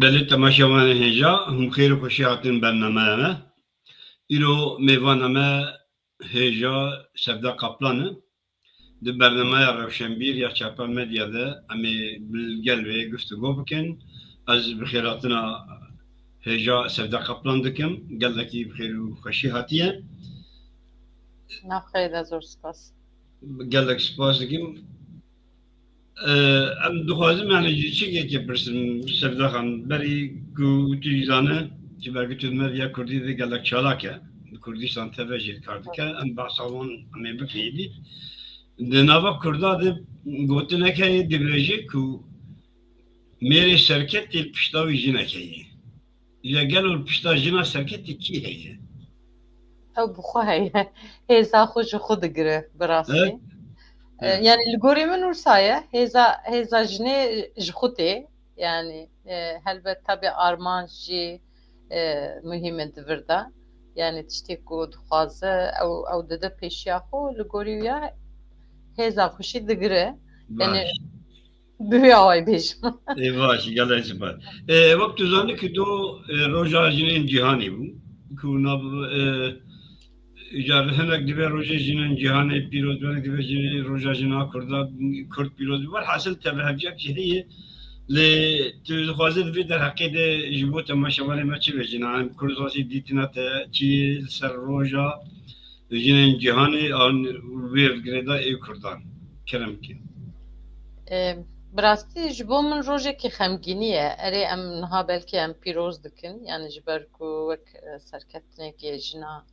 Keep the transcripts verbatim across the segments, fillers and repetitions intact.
Belê temaşevanên hêja, hûn xêr û xweşî hatin bernameya me. Îro mêvana me hêja Sevda Kaplan e. Di bernameya Rewşenbîr ya Çapa Medya de em ê bi gel wê guftûgo bikin. Ez bi xêrhatina hêja Sevda Kaplan dikim. Gelekî bi xêr û xweşî hatiye. Nav xêr de, zor spas. Gelek spas dikim. Ee, em dixwazim, yani, ji çi yekê pirsim, Sevda Xan, berî ku tu jî zane, ji ber ku tu di medya kurdî de gelek çalak e, li Kurdistan T V jî kar dike, em behsa wan em ê bikin êdî. Di nava kurda de gotinek heye, dibêje ku mêrê serketê li pişta wî jinek heye. Ya gelo li pişta jina serketê kî heye? Ew bi xwe heye. Hêza xwe ji xwe digire, bi rastî. Evet. E, Evet. Yani li gorî min wisa ye. Hêza, hêza jinê ji xwe tê. Yani, e, helbet tabi armanc jî, e, muhîm e di vir de. Yani tiştê ku dixwaze, ew, ew dide pêşiya xwe, li gorî wî ya hêza xwe jî digire. Yani Baş. Bi vî awayî bêjim. Ê baş, gelek spas. Ê, wek tu zanî ku do, ê, roja jinên cîhanê bû. Ku nav, ê, îcar hinek dibe rojê jinên cîhanê pîroz, hinek dibe jinê, roja jina kurda, kurd pîroz. Welhasil tevhevcek jî heye. Lê tu dixwazî di vê derheqê de ji bo temaşevanê me çi bêjî? Em kurd zazî dîtina te çi li ser roja jinên cîhanê an wê girêda ê kurdan. Kerem bikin. E, bi rastî ji bo min rojekî xemgînî ye. Erê, em niha belkî em pîroz dikin, yani ji ber ku wek, e, serkeftinekê jina,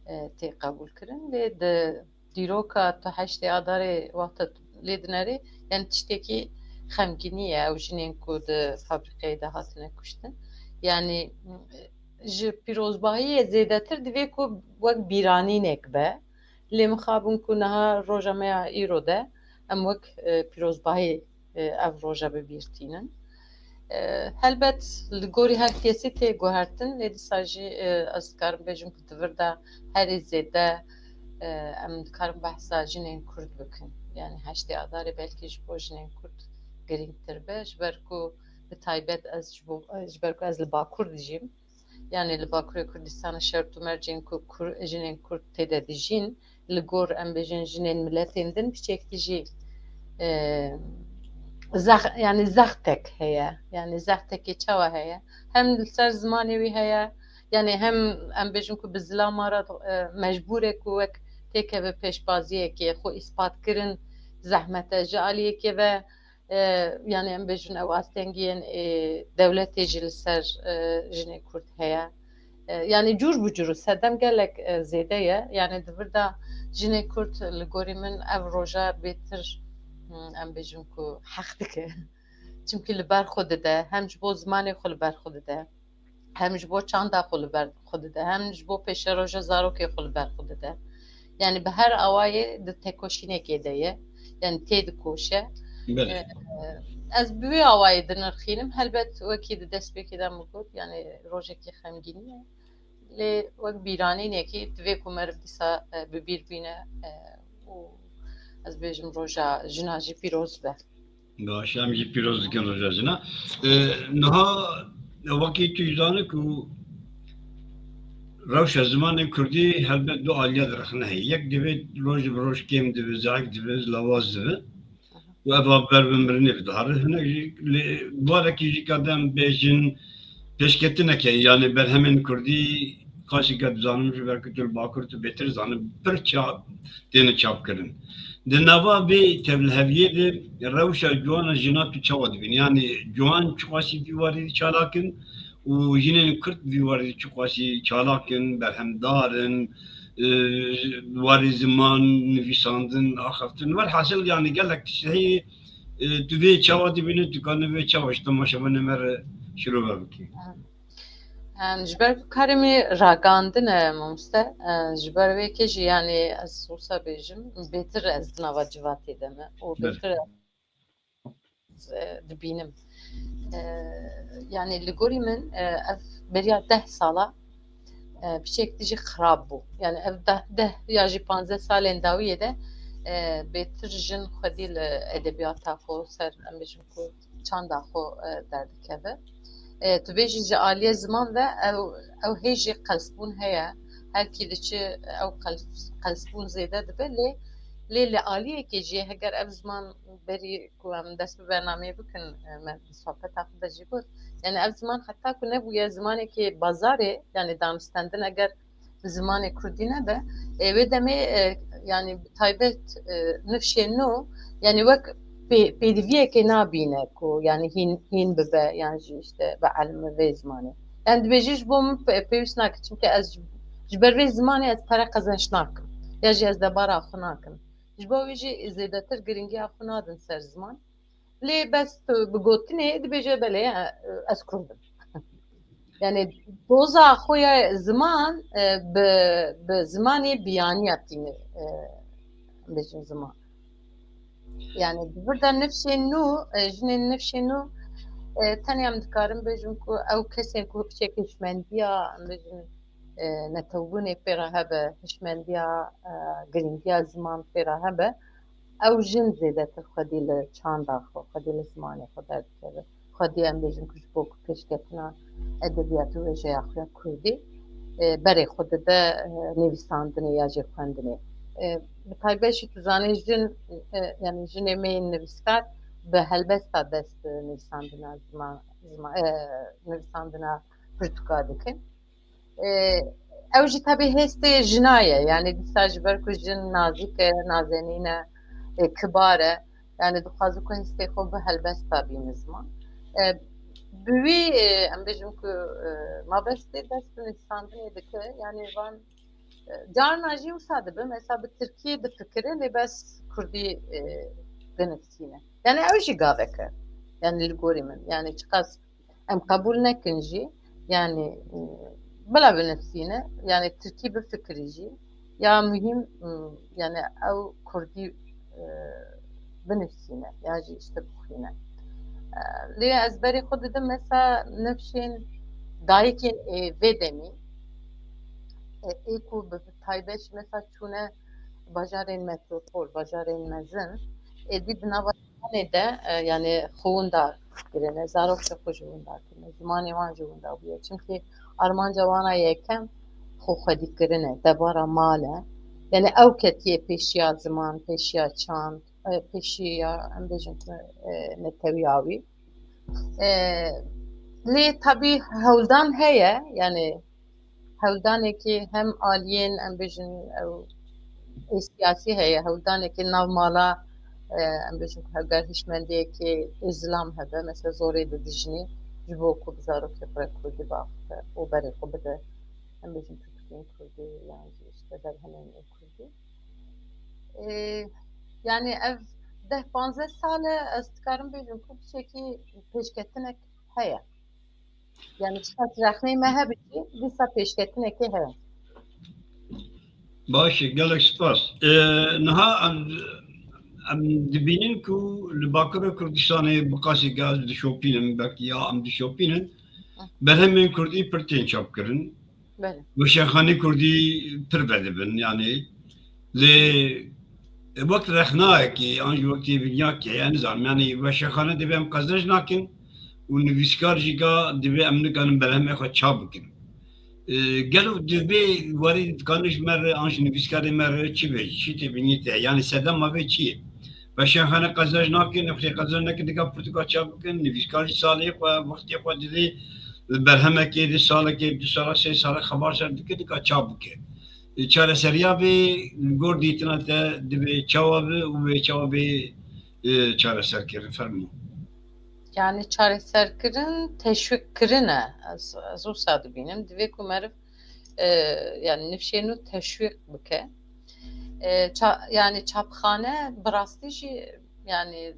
e, tê qebûlkirin. Lê di dîroka tu heştê Adarê wexta tu lê dinerî, yani tiştekî xemgînî ye ew jinên ku di fabrîkeyê de hatine kuştin. Yani, e, ji pîrozbahiyê zêdetir divê ku wek bîranînek be. Lê mixabin ku niha roja me ya îro de em wek, e, pîrozbahî, e, ev roja bi bîr tînin. E, helbet li gorî her kesî tê guhertin, lê dîsa jî, e, ez dikarim bêjim ku di vir de herî zêde, e, em dikarin behsa jinên Kurd bikin. Yani heştê Adarê belkî ji bo jinên Kurd girîngtir be, ji ber ku bi taybet ez ji bo, ji ber ku ez li Bakur dijîm. Yani li Bakurê Kurdistanê şert û mercên ku Kur-, jinên Kurd tê de dijîn, li gor, em bêjin, jinên miletên din piçekî jî, e, zex-, yani zextek heye. Yani zextekê çawa heye? Hem li ser zimanê wî heye, yani hem em bêjin ku bi zilamara, e, mecbûr e ku wek têkeve pêşbaziyekê xwe îspat kirin zehmet e. Ji aliyekê ve E, yani em bêjin ew astengiyên, e, dewletê jî li ser, e, jinê Kurd heye. E, yani cûr bi cûr û sedem gelek, e, zêde ye. Yani di vir de jinê Kurd li gorî min ev roja bêtir, hmm, em bêjin ku heq dike. Çimkî li ber xwe dide, hem ji bo zimanê xwe li ber xwe dide. Hem ji bo çanda xwe li ber xwe dide, hem ji bo pêşeroja zarokê xwe li ber xwe dide. Yani bi her awayê di tekoşînekê de ye. Yani tê dikoşe. Belê. E, ez bi wê awayê dinirxînim. Helbet wekî di destpêkê de min got, yani rojekî xemgînî ye. Lê wek bîranînekî divê ku meriv dîsa, e, bi bîr bîne, e, û ez bêjim roja jina jî pîroz be. Baş, em jî pîroz dikin roja jina. E, niha wekî tu jî zane ku rewşa zimanê kurdî helbet du aliya direxne heye. Yek divê roj bi roj kêm dibe, zehf dibe, lawaz dibe. Û eva ber bi mirinê ve dihare. Hinek jî lê barekî jî ka dem bêjin pêşketineke, yani berhemên kurdî qasî ke dizanim ji ber ku tu li Bakur tu bêtir zanin pir çap têne çapkirin. Di nava vê tevliheviyê de rewşa ciwana jina tu çawa dibînî? Yanî ciwan çiqasî vî warî de çalak in û jinên Kurd vî warî de çiqasî çalak in, berhemdar in, e, warî ziman, nivîsandin, axaftin. Welhasil, yanî gelek tişt heye, e, tu vê çawa dibînî, tu kanî vê çawa ji temaşevanê me re şirove bikî. Em, ji ber ku karê me ragandin e, mamoste, e, ji ber wê yekê jî, yanî ez wisa bêjim, bêtir ez di nava civatê de me û Belê. bêtir ez, e, dibînim. E, yanî li gorî min, e, ev beriya deh sala, e, piçek tijî xirab bû. Yanî ev deh, deh ya jî panzdeh salên dawiyê de, e, bêtir jin xwedî li edebiyata xwe ser, em bêjin ku çanda xwe, e, derdikeve. E, tu bêjî ji aliyê ziman ve ew, ew hê jî qelsbûn heye. Her kî diçi ew qels-, qelsbûn zêde dibe, lê, lê li aliyekê jî heger ev ziman berî ku em dest bi bernameyê bikin, e, me sohbeta xwe de jî got. Yani ev ziman heta ku nebûye zimanekî bazarê, yani danûstendin eger zimanê kurdî nebe, e, wê demê, e, yani taybet, e, nifşên nû, yani wek pê-, pêdiviyekê nabîne ku yani hîn, hîn bibe, yan jî işte bi elm vê zimanê. Yani dibêjî ji bo min pe-, pêwîst nake, çimkî ez ji, ji ber vê zimanê ez pere qezenç nakim. Ya jî ez debara xwe nakim. Ji bo wî jî zêdetir giringiya xwe nadin ser ziman. Lê bes tu bi gotinê dibêje belê, e, ez kurd im. Yani doza xwe ya ziman, e, bi, bi zimanê biyaniya tîne, e, bêjin ziman. Yani di vir de nifşên nû, e, jinên nifşên nû, e, tenê em dikarin bêjin ku ew kesên ku piçek hişmendiya, em bêjin, e, netewbûnê pê re hebe, hişmendiya, e, giringiya ziman pê re hebe, ew jin zêdetir xwedî li çanda xwe, xwedî li zimanê xwe derdikeve. Xwedî em bêjin ku ji bo ku pêşketina edebiyat û wêjeya xwe ya kurdî, e, berê xwe dide, e, nivîsandinê ya jî xwendinê. E, bi taybet jî tu zanî jin, e, yani jinê me yên nivîskar bi helbesta dest bi nivîsandina ziman, ziman, e, nivîsandina pirtûka dikin. E, ew jî tebî hêstê jina ye. Yani dîsa ji ber ku jin nazîk e, nazenîn e, e, kibar e. Yani dixwaze ku hêstê xwe bi helbesta bîne ziman. E, bi wî, e, em bêjin ku, e, mabestê dest bi nivîsandinê dike. Yani van, e, carna jî wisa dibe. Mesela bi tirkî difikire, lê bes kurdî, e, dinivîsîne. Yani ew jî gavek e. Yani li gorî min. Yani çiqas em qebûl nekin jî, yani, e, bila binivîsîne, yani tirkî bifikirî jî, ya muhîm, e, yani ew kurdî, e, binivîsîne, ya jî işte bixwîne. E, lê ez berê xwe didim, mesela nifşên dayikên, e, vê demî, e, ê ku bi taybet jî mesela çûne bajarên metropol, bajarên mezin, êdî di nava Zimanê de, e, yani xwewindar kirine, zarok jî xwe ji winda kirine, zimanê wan ji winda bûye. Çimkî armanca wan a yekem xwe xwedî kirine, debara mal e. Yani ew ketiye pêşiya ziman, pêşiya çand, e, pêşiya, em bêjin ku, e, netewî awî. E, lê tabî hewldan heye, yani hewldanekî hem aliyên, em bêjin, ew ê siyasî heye, hewldanekî nav mala, e, em bêjin ku heger hişmendiyekî îzlam hebe, mesela zorê dide jinê ji bo ku bi zarokê xwe re kurdî biaxife û berê xwe bide, em bêjin pirtûkên kurdî yan jî işte berhemên kurdî. E, yani ev deh panzdeh sal e, ez dikarim bêjim ku tiştekî pêşketinek heye. Yani çiqas rexnê me hebî jî, dîsa pêşketinekê heye. Baş e, gelek spas. E, niha em, em dibînin ku li Bakurê Kurdistanê bi qasî gaz dişopînin, belkî ya em dişopînin, berhemên kurdî pir tên çapkirin. Belê. Weşanxanê kurdî pir vedibin, yani lê wek rexnayekê an jî wek têbîniyakê, yani nizanim, yani weşanxane divê em qezenc nakin û nivîskar jî ga divê em nikanin berhemê xwe çap bikin. E, gelo divê warî kanî ji me re an jî nivîskarê me re çi be, çi têbînî te, yani sedema vê çi ye? Weşanxane qezenc nakin, xwedê qezenc nekin, dika pirtûka çap bikin, nivîskar jî salê xwe, wextê xwe didê, berhemekê di salekê, du sala, sê sala xebar ser dike, dika çap bike. Çareseriya vê li gor dîtina te divê çawa be û wê çawa bê, e, çareserkirin? Fermo. Yani çareserkirin, teşwîq kirin e. Ez, ez wisa dibînim. Divê ku meriv, e, yani nifşê nû teşwîq bike. E, ça-, yani çapxane bi rastî jî yani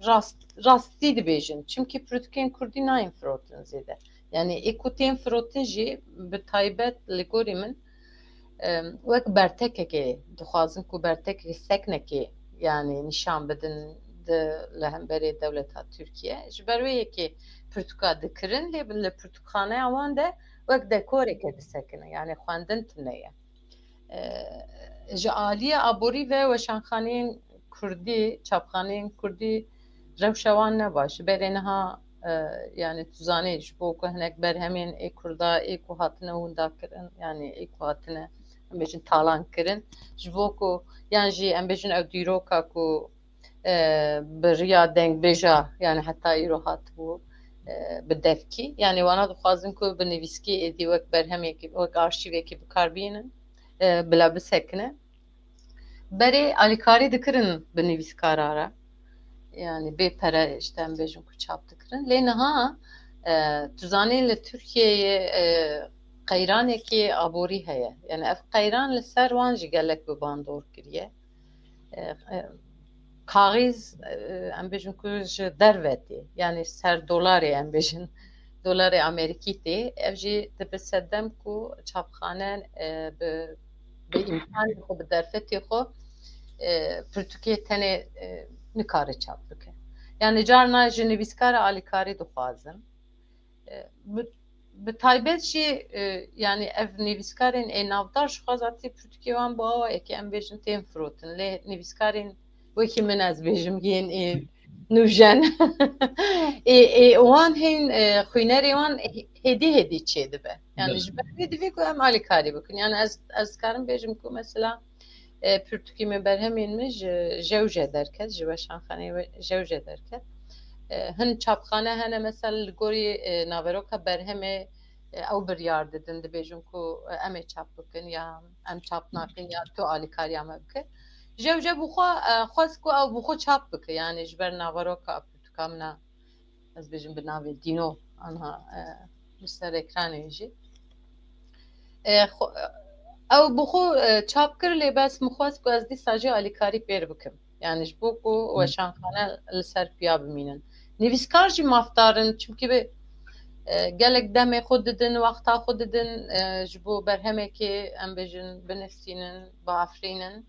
rast, rastî dibêjin. Çimkî pirtûkên kurdî nayên firotin zêde. Yani ê ku tên firotin jî bi taybet li gorî min, em, wek bertekekê dixwazin ku bertekekê seknekê yani nîşan bidin di, li hemberê dewleta Tirkiye. Ji ber wê yekê pirtûka dikirin, lê li pirtûkxaneya wan de wek dekoreke disekine. Yani xwendin tune ye. E, ji aliyê aborî ve weşanxaneyên kurdî, çapxaneyên kurdî rewşa wan ne baş. Berê niha, e, yani tu zanî ji bo ku hinek berhemên ê kurda, ê ku hatine winda kirin, yani ê ku hatine, em bêjin, talan kirin, ji bo ku, yan jî em bêjin ew dîroka ku, e, bi riya dengbêja, yani heta îro hatibû, e, bi devkî. Yani wana dixwazin ku bi nivîskî êdî wek berhemekî, wek arşîvekî bi kar bînin, e, bila bisekine. Berê alîkarî dikirin bi nivîskara re. Yani bê pere, işte, em bêjin ku çap dikirin. Lê niha, e, tu zanî li Tirkiyeyê, e, qeyranekî aborî heye. Yani ev qeyran li ser wan jî gelek bi bandor kiriye. E, e, kaxîz, e, em bêjin ku ji derve tê. Yani ser dolarê, em bêjin, dolarê Amerîkî tê. Ev jî dibe sedem ku çapxane, e, bi, bi îmkanê xwe, bi derfetê xwe, e, pirtûkê tenê, e, nikare çap bike. Yani carna ji nivîskara alîkarî dixwazin. E, bi, bi taybet jî, e, yani ev nivîskarên ê navdar ji xwe zatî pirtûkê wan bi awa yekê, em bêjin, tên firotin. Lê nivîskarên wekî min, ez bêjim, yên ê nûjen. Ê, ê wan hên, e, xwînerê wan hê-, hêdî hêdî çêdibe. Yani Belê. Ji ber vê divê ku em alîkarî bikin. Yani ez, ez dikarim bêjim ku mesela, e, pirtûkê min, berhemên min ji Jewje derket, ji weşanxaneyê we-, Jewje derket. E, hin çapxane hene mesela li gorî, e, naveroka berhemê, e, ew biryar didin, dibêjin ku, e, em ê çap bikin ya em çap nakin ya tu alîkariya me bike. Jewje bi xwe, e, xwest ku ew bi xwe çap bike, yani ji ber naveroka pirtûka min a, ez bêjim bi navê Dîno, anha, e, li ser ekranê jî. E, xwe, ew bi xwe, e, çap kir, lê bes min xwest ku ez dîsa jî alîkarî pêr bikim. Yani ji bo ku weşanxane li ser piya bimînin. Nivîskar jî mafdar in, çimkî bi, e, gelek demê xwe didin, wexta xwe didin, e, ji bo berhemekê, em bêjin, binivîsînin, biafirînin.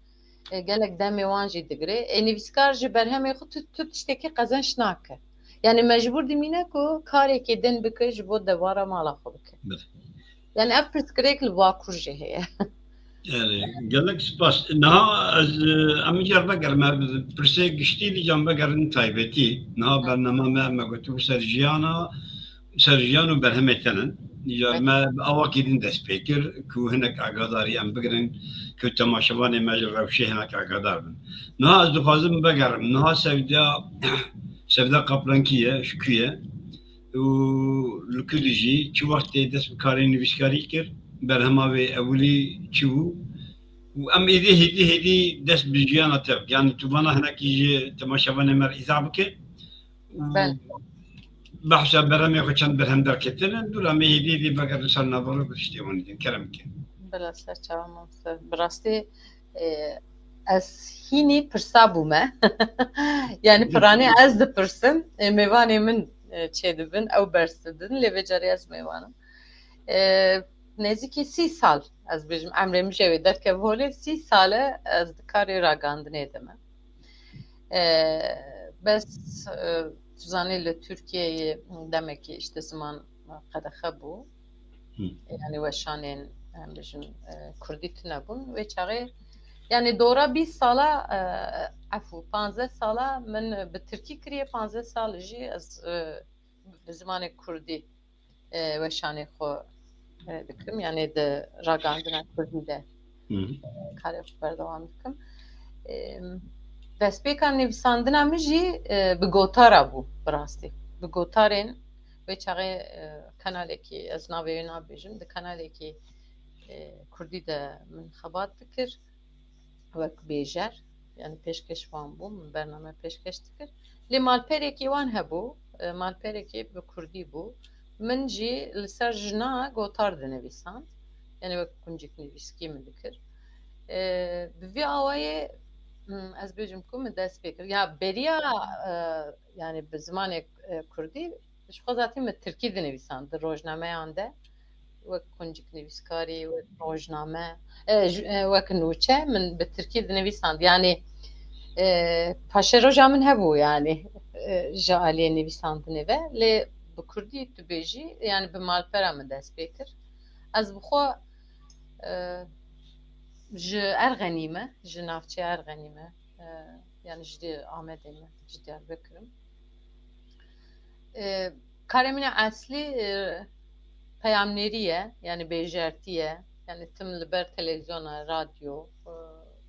E, gelek demê wan jî digire. Ê nivîskar ji berhemê xwe tu, tu tiştekî qezenç nake. Yani mecbûr dimîne ku karekê din bike ji bo dewara mala xwe bike. Belê. Yani ev pirsgirêk li Bakur jî heye. Yani, gelek spas. Niha ez, e, em îcar vegerim, ev pirsê giştî, îcar vegerin taybetî. Niha bernama me, me gotiye ser jiyana, ser jiyan û berhemê te ne. Îcar me bi awakî din dest pê kir ku hinek agadarî em bigirin ku temaşevanê me ji rewşê hinek agadar bin. Niha ez dixwazim vegerim. Niha Sevda, Sevda Kaplankî ye, ji ku ye? Û li ku dijî, çi wextê dest bi karê nivîskarî kir, berhema wê ewilî çi bû? Û em êdî hêdî hêdî dest bi jiyana te bikin. Yani tu vana hinekî ji temaşevanê me re îzah bike. Û Belê. Behsa berhemê xwe çend berhem derketine, dû em ê hêdî hêdî vegerin ser navara ku tiştê wan dîtin. Kerem ke. Bila ser çavan mamoste. Bi rastî, e, ez hînî pirsa bûme. Yani piranî ez dipirsim, e, mêvanê min, e, çêdibin, ew bers didin, lê vê carê ez mêvan im. E, nêzîkî sî sal, ez bêjim, emrê min jî wê derkeve holê, sî sal e ez di karê ragandinê de me. E, bes, e, tu zanî li Tirkiyeyê demekî işte ziman qedexe bû. Hı. Yani weşanên, em bêjin, e, kurdî tune bûn. Wê çaxê, yani dora bîst sala, e, efû, panzdeh sala min bi tirkî kiriye, panzdeh sal jî ez, e, bi zimanê kurdî, e, weşanê xwe, e, dikim. Yani di ragandina kurdî de, Hı hı. e, karê xwe berdewam dikim. E, destpêka nivîsandina min jî, e, bi gotara bû, bi rastî. Bi gotarên wê çaxê, e, kanalekî, ez navê wê nabêjim, di kanalekî e, Kurdî de min xebat dikir wek bêjer, yani pêşkeş wan bû, min bername pêşkeş dikir. Lê malperekî wan hebû, e, malperekî bi Kurdî bû. Min jî li ser jina gotar dinivîsand. Yani wek kuncik nivîskî min dikir. E, bi vî awayê, hmm, ez bêjim ku min dest pê kir. Ya beriya, e, yani bi zimanê, e, Kurdî, ji xwe zatî min Tirkî dinivîsand di rojnameyan de. Wek kuncik nivîskarî, wek rojname, e, ji, e, wek nûçe min bi Tirkî dinivîsand. Yani, e, paşeroja min hebû yani, e, ji aliyê nivîsandinê ve. Lê bi Kurdî tu bêjî, yani bi malpera min dest pê kir. Ez bi xwe, e, ji Erxenî me, ji navçeya Erxenî me. E, yani ji Amedê me, ji Diyarbekir im. E, karê min ê eslî, e, peyamnêrî ye, yani bêjertî ye. Yani tim li ber televîzyona, radyo, e,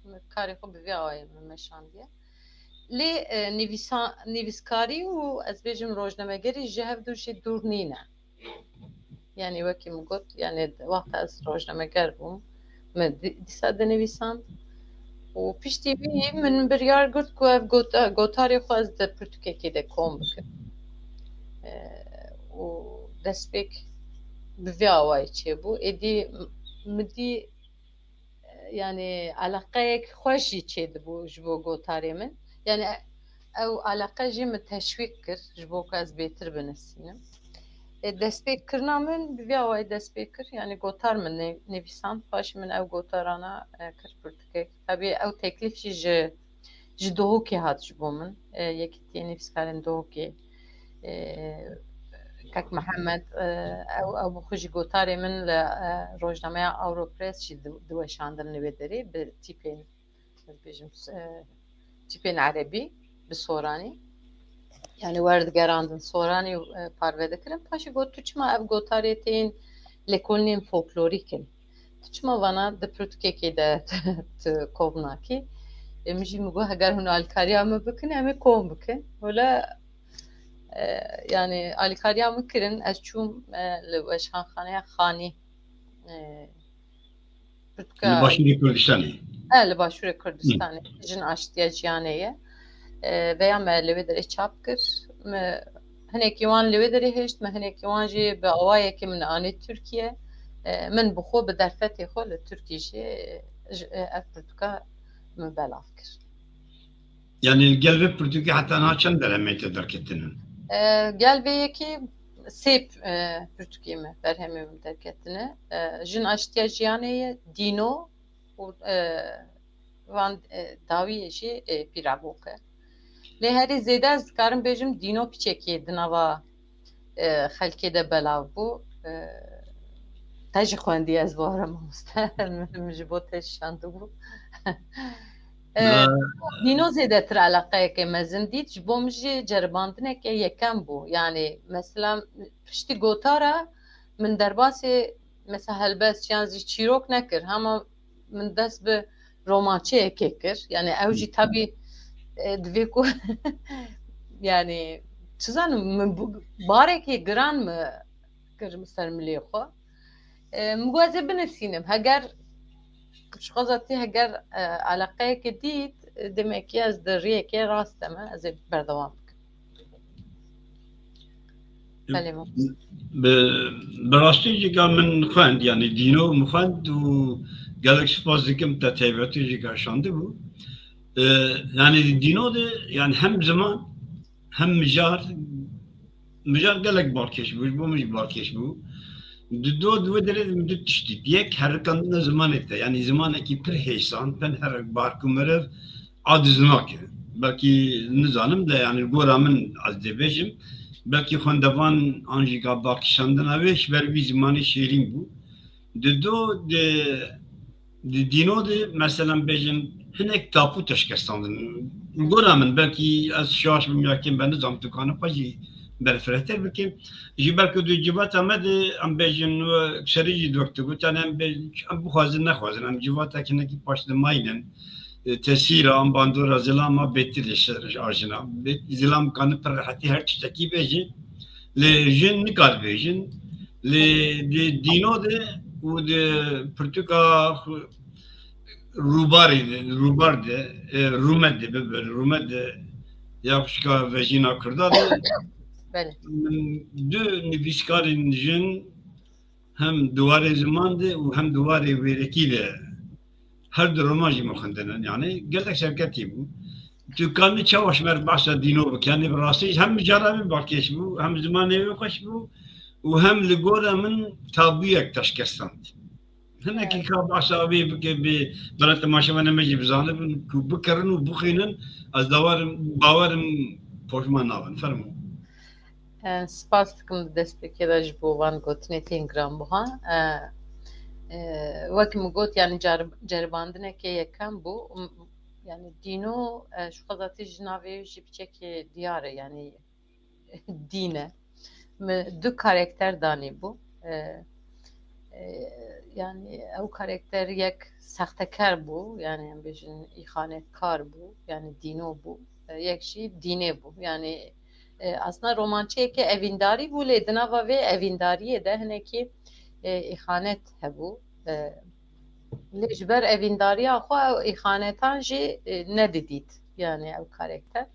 min karê xwe bi vî awayê min meşandiye. Lê, e, nivîsa-, nivîskarî û ez bêjim rojnamegerî ji hev du jî dûr nîne. Yani wekî min got, yani wexta ez rojnameger bûm, min di-, dîsa dinivîsand. Û piştî vî min biryar girt ku ev gota-, gotarê xwe ez di pirtûkekê de kom bikim. E, û destpêk bi vî awayî çêbû. Êdî min dî, yani eleqeyek xweş jî çêdibû ji bo gotarê min. Yani ew eleqe jî min teşwîq kir ji bo ku ez bêtir binivîsim. E, destpêkkirina min bi vî awayî dest pê kir. Yani gotar min nê-, nivîsand, paşê min ew gotarana, e, kir pirtûkek. Tabî ew teklîf jî ji, ji Duhokê hat ji bo min. E, Yekîtiyê Nivîskarên Duhokê. E, Kak Mihemed, e, ew, ew bi xwe jî gotarê min li, e, rojnameya Agropress jî di-, diweşandin li wê derê bi tîpên, ez bêjim, e, tîpên erebî, bi soranî. Yani werdigerandin soranî û, e, parve dikirin. Paşê got, tu çima ev gotarê tên lêkolînên folklorîk in? Tu çima vana di pirtûkekê de tu kom nakî? E, min jî min got, heger hûn alîkariya min bikin, em ê kom bikin. Wela, e, yani alîkariya min kirin, ez çûm, e, li weşanxaneya Xanî, e, pirtûka Li Başûrê Kurdistanê. E, li Başûrê Kurdistanê. Jin Aştiya Jiyanê ye. E, veya me li wê derê çap kir. Me, hinekî wan li wê derê hişt, me hinekî wan jî bi awayekî min anî Tirkiye. E, min bi xwe, bi derfetê xwe li Tirkî jî, e, ji, e, ev pirtûka min belav kir. Yani gel vê pirtûkê heta niha çend berhemên te derketine? E, gel vê yekê sê, e, pirtûkê me, berhemê min derketine. E, Jin Aştiya Jiyanê ye, Dîno û, e, van, e, dawiyê jî, e, Pîrabok e. Lê herî zêde ez dikarim bêjim Dîno piçekê di nava, e, xelkê de belav bû. E, te jî xwendî, ez bawer im mamoste. Min ji bo te şandibû. E, Ha. Dîno zêdetir eleqeyeke mezin dît. Ji bo min jî ceribandineke yekem bû. Yani mesela piştî gotara min derbasê mesela helbest yan jî çîrok nekir. Hema min dest bi romançeyekê kir. Yani ew jî tabî, e, divê ku yani çi zanim min bu-, barekê giran mi kir ser milê xwe. E, min got ez ê binivîsim. Heger ji xwe zatî heger, e, eleqeyekê dît, e, demek ki ez di riyekê rast de me, ez ê berdewam bikim. Belê, mamoste. Bi, bi rastî jî ka min xwend, yani Dîno min xwend û gelek spas dikim te taybetî jî ka şandibû. E, yani Dîno de, yani hem ziman hem mijar, mijar gelek balkêş bû, ji bo min jî balkêş bû. Di do, di wê derê min du tişt dît. Yek, herikandina zimanê te, yani zimanekî pir hêsan, pir herikbar ku meriv aciz nake. Belkî nizanim de, yani gora min ez dê bêjim, belkî xwendevan an jî ka balkişandina wê ji ber vî zimanê şêrîn bû. Di do, di, di Dîno de, meselan bêjim, hinek tapu te şikestandin. Gora min, belkî ez şaş bim ya kêm be, nizam tu kane xwe jî berfirehtir bikim. Ji ber ku di civata me de, em bêjin, we serî jî wek tu got, yani em bê-, em bixwazin nexwazin, em civatek hinekî paşdimayîn in. E, tesîra, em bandora zilama bêtir li ser ajina. Bê-, zilam kanin pir rehetî her tiştekî bêjin. Lê jin nikar bêjin. Lê di Dîno de û di pirtûka xwe rûbarê de, rûbar de, e, rûmet de, bibir, rûmet de ya xwişka vejîna Kurda de. Belê. Min du nivîskarên jin hem di warê ziman de û hem di warê wêrekî de her du roman jî min xwendin. Yani gelek serketî bû. Tu kanî çawa ji me re behsa dîno bike? Yani bi rastî hem cara min balkêş bû, hem zimanê wê xweş bû û hem li gora min tabûyek teşkestand. Hinekî ka behsa wê bike, bê bela temaşevanê me jî bizanibin ku bikirin û bixwînin, ez dawarim, bawerim poşman nabin. Fermo. E, spas dikim di destpêkê de ji bo van gotinê tên giranbuha. E, e, wek min got, yani car-, ceribandineke yekem bû. M-, yani dîno, e, ji xwe zatî ji navê jî piçekê diyar e, yani dîn e. Mi du karakter danî bû. E, e, yani ew karakter yek sextekar bû, yani em bêjin îxanetkar bû, yani dîno bû. E, yek jî dînê bû. Yani e, aslında romançeyeke evîndarî bû, lê di nava vê evîndariyê de hinekî, e, îxanet hebû. E, lê ji ber evîndariya xwe ew îxanetan jî, e, nedidît, yani ew karakter.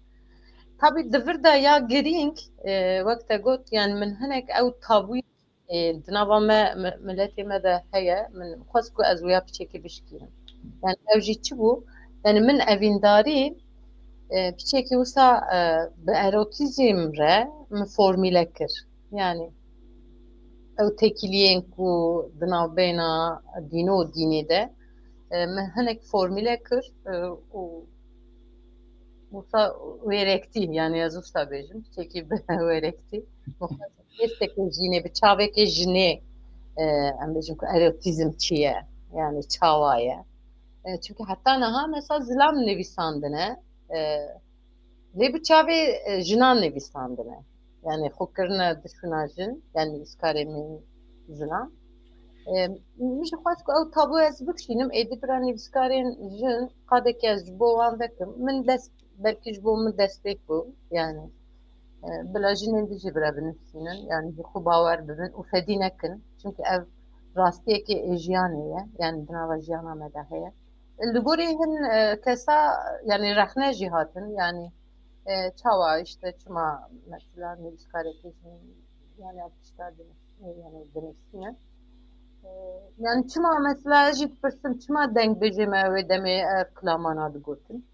Tabî di vir de ya girîng, e, wek te got, yani min hinek ew tabûyê, e, di nava me, mi-, miletê me de heye, min xwest ku ez wêya piçekê bişkînim. Yani ev jî çi bû? Yani min evîndarî, e, piçekî wisa, e, bi erotîzm re min formîle kir. Yani ew têkiliyên ku di navbeyna dîno û dînê de, e, min hinek formîle kir, e, û wisa wêrektî, yani ez wisa bêjim, piçekî bi wêrektî. Min xwest hêstekê jinê, bi çavekê jinê, e, em bêjin ku erotîzm çi ye, yani çawa ye. E, çünkü heta niha mesela zilam nivîsandine, e, lê bi çavê, e, jinan nivîsandine. Yani xwe kirine dişûna jin, yani nivîskarê min zilam. E, min jî xwest ku ew tabû ez bikişînim, êdî bira nivîskarên jin qadekî ez ji bo wan vekim. Min dest, belkî ji bo min destpêk bû, yani. E, bila jinên din jî bira binivîsînin, yani ji xwe bawer bibin û fedî nekin. Çünkü ev rastiyekê ê jiyanê ye, yani di nava jiyana me de heye. Li gorî hin, e, kesa, yani rexne jî hatin, yani, e, çawa işte çima mesela nivîskarekî jî, yani ev tişta din, e, yani dinivîsîne. E, yani çima mesela ez jî dipirsim, çima dengbêjê me wê demê ev kilamana digotin?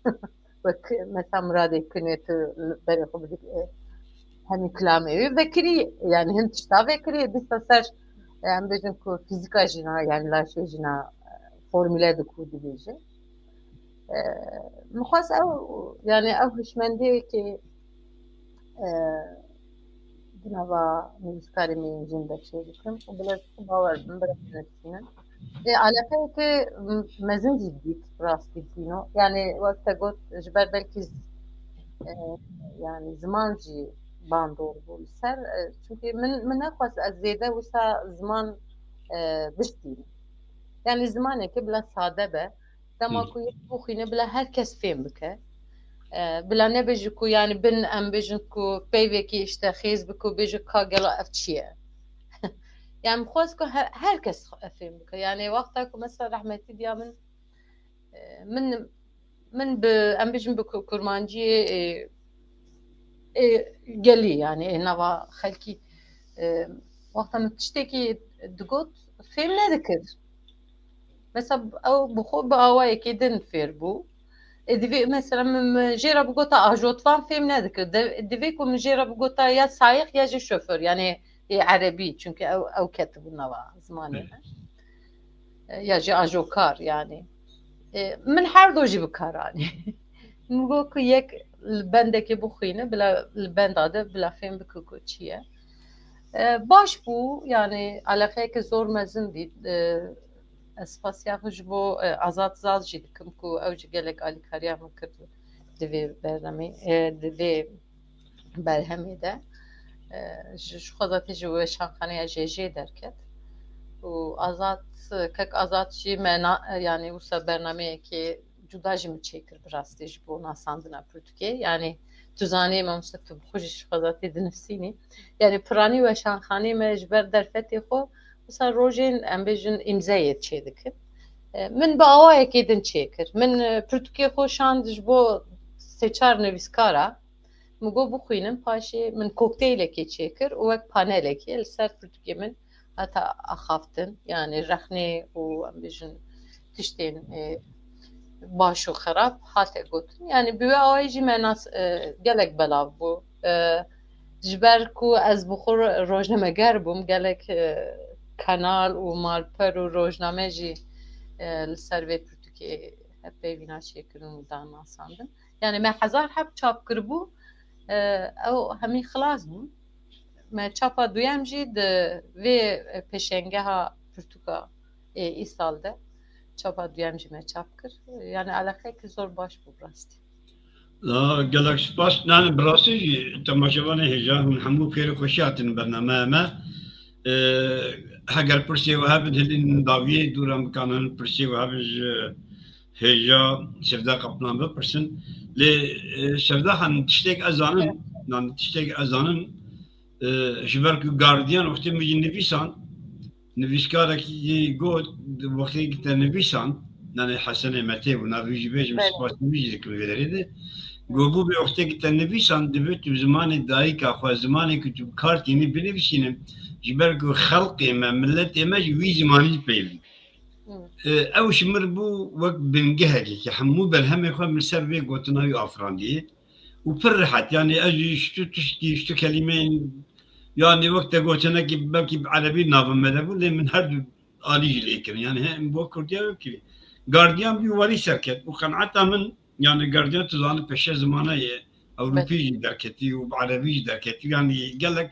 Wek mesela Miradê Kinê tu berê xwe bidî, e, hemî kilamê wê vekirî, yani hin tişta vekirî, dîsa ser, e, em bêjin ku fîzîka jina, yani laşê jina, e, formüle diku dibêje. E, min xwest ew, yani ew hişmendiyekê, e, di nava nivîskarê me yên jin de çêdikim û bila ji xwe bawer bibin, bila binivîsînin. E, eleqeyeke m-, mezin jî dît rastî dîno. Yani wek te got, ji ber belkî z-, e, yani ziman jî bandor bû li ser. E, çünkü min, min nexwest ez zêde wisa ziman, e, biştînim. Yani zimaneke bila sade be. Dema Hı. ku yek bixwîne bila her kes fêm bike. E, bila nebêje ku yani bin em bêjin ku peyvekî işte xêz bike û bêje ka gelo ev çi ye? Yani xwest ku he-, her kes fêm bike. Yani wexta ku mesela rehmetî diya min, e, min, min bi, em bêjin bi ku-, kurmanciyê, e, e, gelî yani ê nava xelkî, e, wexta min tiştekî digot fêm nedikir. Mesela ew bi xwe bi awayekê din fêr bû. E, divê mesela min, min jê re bigota ajotvan fêm nedikir. De-, divê ku min jê re bigota ya sayiq ya jî şoför, yani ê erebî, çünkü ew, ew ketibû nava zimanê me. E, ya jî ajokar yani. E, min her do jî bi kar anî. Min got ku yek li bendekê bixwîne, bila li benda de bila fêm bike ku çi ye. E, baş bû, yani eleqeyeke zor mezin dît. E, ez spasiya xwe ji bo, e, Azad Zal jî dikim ku ew jî gelek alîkariya min kir di vê bernameyê, e, di vê berhemê de. E, ji, ji xwe zatî ji weşanxaneya J J derket. Û Azad, kek Azad jî me na-, yani wisa bernameyekê cuda jî min çêkir bi rastî ji bo nasandina pirtûkê. Yani tu zanî mamoste tu bi xwe jî ji xwe zatî dinivîsînî. Yani piranî weşanxanê me ji ber derfetê xwe ser rojên, em bêjin, îmzeyê çêdikin. E, min bi awayekê din çêkir. Min, e, pirtûkê xwe şand ji bo sê çar nivîskara. Min got bixwînin, paşê min kokteylekê çêkir û wek panelekê li ser pirtûkê min heta axaftin, yanî rexnê û, em bêjin, tiştên, e, baş û xerab hate gotin. Yanî bi wê awayî jî me nas, e, gelek belav bû. E, ji ber ku ez bi xwe rojnameger bûm, gelek, e, kanal û malper û rojname jî, e, li ser vê pirtûkê hevpeyvîna çêkirin û dan nasandin. Yanî me hezar heb çap kiribû, e, ew hemî xilas bûn. Me çapa duyem jî di vê pêşengeha pirtûka ê îsal de çapa duyem jî me çap kir. Yanî eleqeyekî zor baş bû bi rastî. La, gelek spas. Nanî, bi rastî jî temaşevanê hêja, hûn hemû xêr û xweşî hatin bernameya me. E, heger pirsê we hebin, hilin dawiyê dûran bikanin pirsê we hebin ji hêja Sevda Kaplan bipirsin. Lê, e, Sevda Xan, tiştek ez zanim, nanî, tiştek ez zanim, e, ji ber ku gardiyan wextê min jî nivîsan, nivîskarekî got, wextê te nivîsan, nanî, Hesenê Metê bû, navê jî bêjim, Belê. Spas nivî jî dikim vê derê de. Got bû bê wextê te nivîsan, divê tu zimanê dayika xwe, zimanê ku tu bi kar tînî binivîsînin, ji ber ku xelqê me, miletê me ji wî zimanî dipeyivin. Hmm. E, ew ji mir bû wek bingehekê, ki hemû berhemê xwe min ser vê gotina wî afirandî. Û pir rehet, yanî ez jî ji tu tiştî, ji tu kelîmeyên, yanî wek te gotinekî belkî bi erebî navê me de bû, lê min her du alî jî lê kirin. Yanî hem bo kurdî ya wek kirî. Gardiyan bî warî serket. Û qeneta min, yanî gardiyan tu zanî pêşe zimana ye, ewropî jî derketî û bi erebî jî derketî. Yanî gelek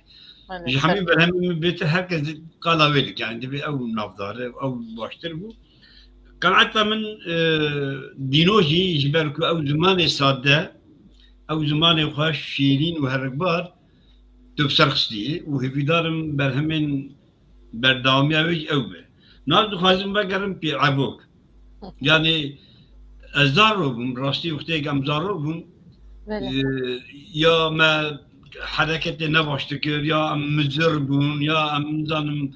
ji hemî berhemên min bêtir her kes qala wê dike. Yanî divê ew navdar e, ew baştir bû. Qeneta min, e, dîno jî ji ber ku ew zimanê sade, ew zimanê xweş, şîrîn û herikbar tu bi ser xistî û hêvîdar im berhemên berdewamiya wê jî ew be. Niha dixwazim vegerim pîr ebok. Yanî ez zaro bûm, rastî wextê em zaro bûn, Belê. e, ya me hereketê nebaş dikir, ya em mizir bûn, ya em, nizanim,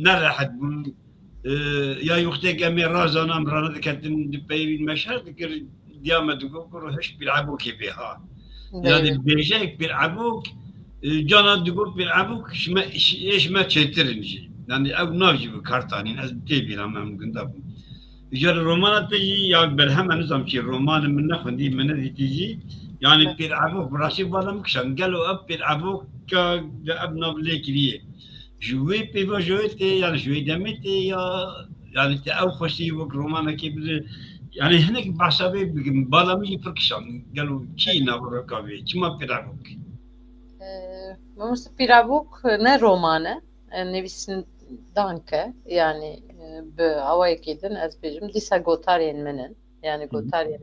nerehet bûn. E, ya wextê em ê razana em rane diketin, di peyvîn me şer dikir, diya me digot, kuro hiş pîr ebokê bê ha. Belê. Yanî bêjek pîr ebok, e, cana digot pîr ebok, ji me, ji, ê ji me çêtir in jî. Yanî ew nav jî bi kar tanîn, ez tê bîra me em gunda bûm. Ji romana te jî ya berhema nizam çi, romanê min nexwendî, min nedîtî jî, yanî Ne. Pîr ebok bi rastî bala min kişand. Gelo ev pîr eboka de ev nav lê kiriye? Ji wê pêvajoyê tê, yanî ji wê demê tê ya, yanî te ew xweşî wek romanekê bide, yanî hinek behsa vê bikin, bala min jî pir kişand. Gelo kî naveroka vê? Çima pîr ebok? Ee, Mamoste, pîr ebok ne roman e, e, nivîsindank e. Yanî, e, bi awayekî din ez bêjim, dîsa gotarên min in. Yanî Hı hı. gotarên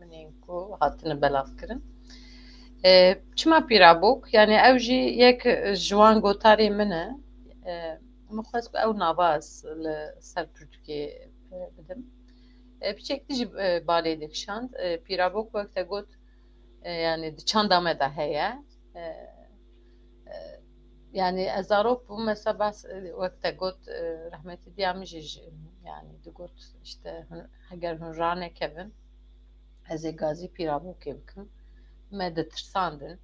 min ên ku hatine belavkirin. E, çima pîr ebok? Yanî ew jî yek ji wan gotarên min e. E, min xwest ku ew nava ez li ser pirtûkê, e, bidim. E, piçek din jî, e, balê dikişand. E, pîr ebok wek te got, e, yanî di çanda me de heye. E, e, yanî ez zarok bûm, mesela behs, e, wek te got, e, rehmetî diya min jî, jî, yanî digot, işte, hûn, heger hûn ranekevin, ez ê gazî pîrabokê bikim. Me ditirsandin.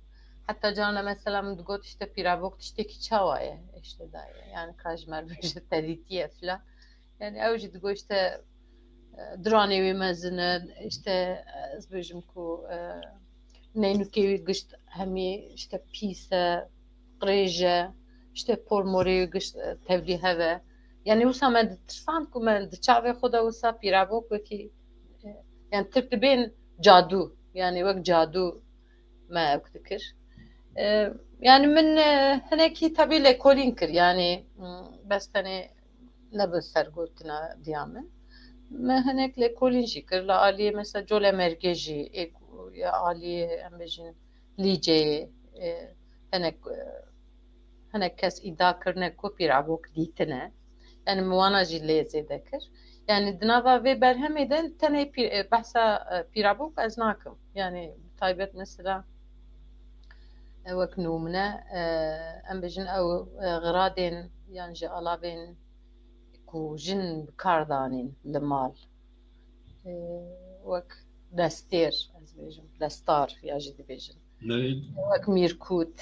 Heta carna mesela min digot, işte, pîrabok tiştekî çawa ye? İşte, da ye. Yanî ka ji me re bêje terîtî ye filan. Yanî ew jî digot, işte, e, diranê wî mezin e, işte, e, ez bêjim ku, e, neynûkê wî gişt hemî, işte, pîs e, qirêj e, işte, por morê wî gişt, e, tevlî hev e. Yanî wisa me ditirsan ku me di çavê xwe de wisa pîrabok wekî, e, yanî tirk dibên cadû, yanî wek cadû me ew dikir. E, yanî min, e, hinekî tebî lêkolîn kir, yanî, mm, bes tenê ne bi sergotina diya min. Me hinek lêkolîn jî kir, li aliyê mesela Colemêrgê jî, ê ku ya aliyê, em bêjin, Lîceyê, e, hinek, e, hinek kes îdia kirine ku pîrabok dîtine. Yanî min wana jî lê zêde kir. Yanî di nava vê berhemê de tenê pî-, e, behsa, e, pîrabok ez nakim. Yanî bi taybet mesela E, wek nûmne, e, em bêjin ew, e, xiradên yan jî alavên ku jin bi kar danîn li mal. E, wek destêr, ez bêjim, destar ya jî dibêjin. Wek mîrkût.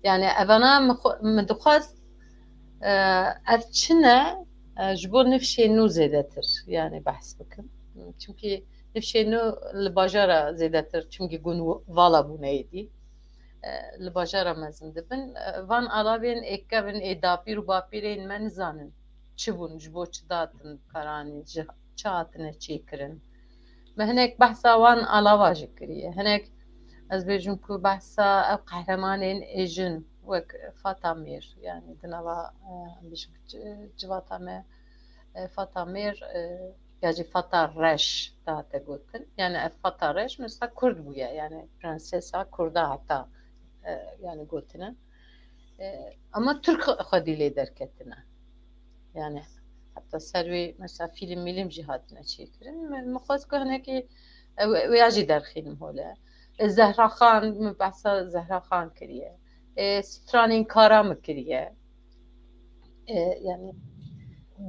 Yani evana min xwe-, min dixwest, e, ev çi ne, e, ji bo nifşê nû zêdetir, yani behs bikim. Çimkî nifşê nû li bajara zêdetir, çimkî gund vala bûne êdî. E, li bajara mezin dibin. E, van alavên ê kevin, ê dapîr û bapîrên me nizanin çi bûn, ji bo çi datin karanî, ji çi hatine çêkirin. Me hinek behsa wan alava jî kiriye. Hinek ez bêjim ku behsa ev qehremanên ê jin wek Fata Mêr, yani di nava, e, em bêjin ci-, civata me, e, Fata Mêr, e, ya jî Fata Reş dihate gotin. Yani ev Fata Reş mesela Kurd bûye, yani prensesa Kurda heta, e, yani gotine. E, ama Türk xwedî lê derketine. Yani heta ser wê mesela fîlm mîlm jî hatine çêkirin. Min, min xwest ku hinekî ew, ew ya jî derxînim hole. E, Zehra Xan, min behsa Zehra Xan kiriye. E, stranên Kara min kiriye. E, yani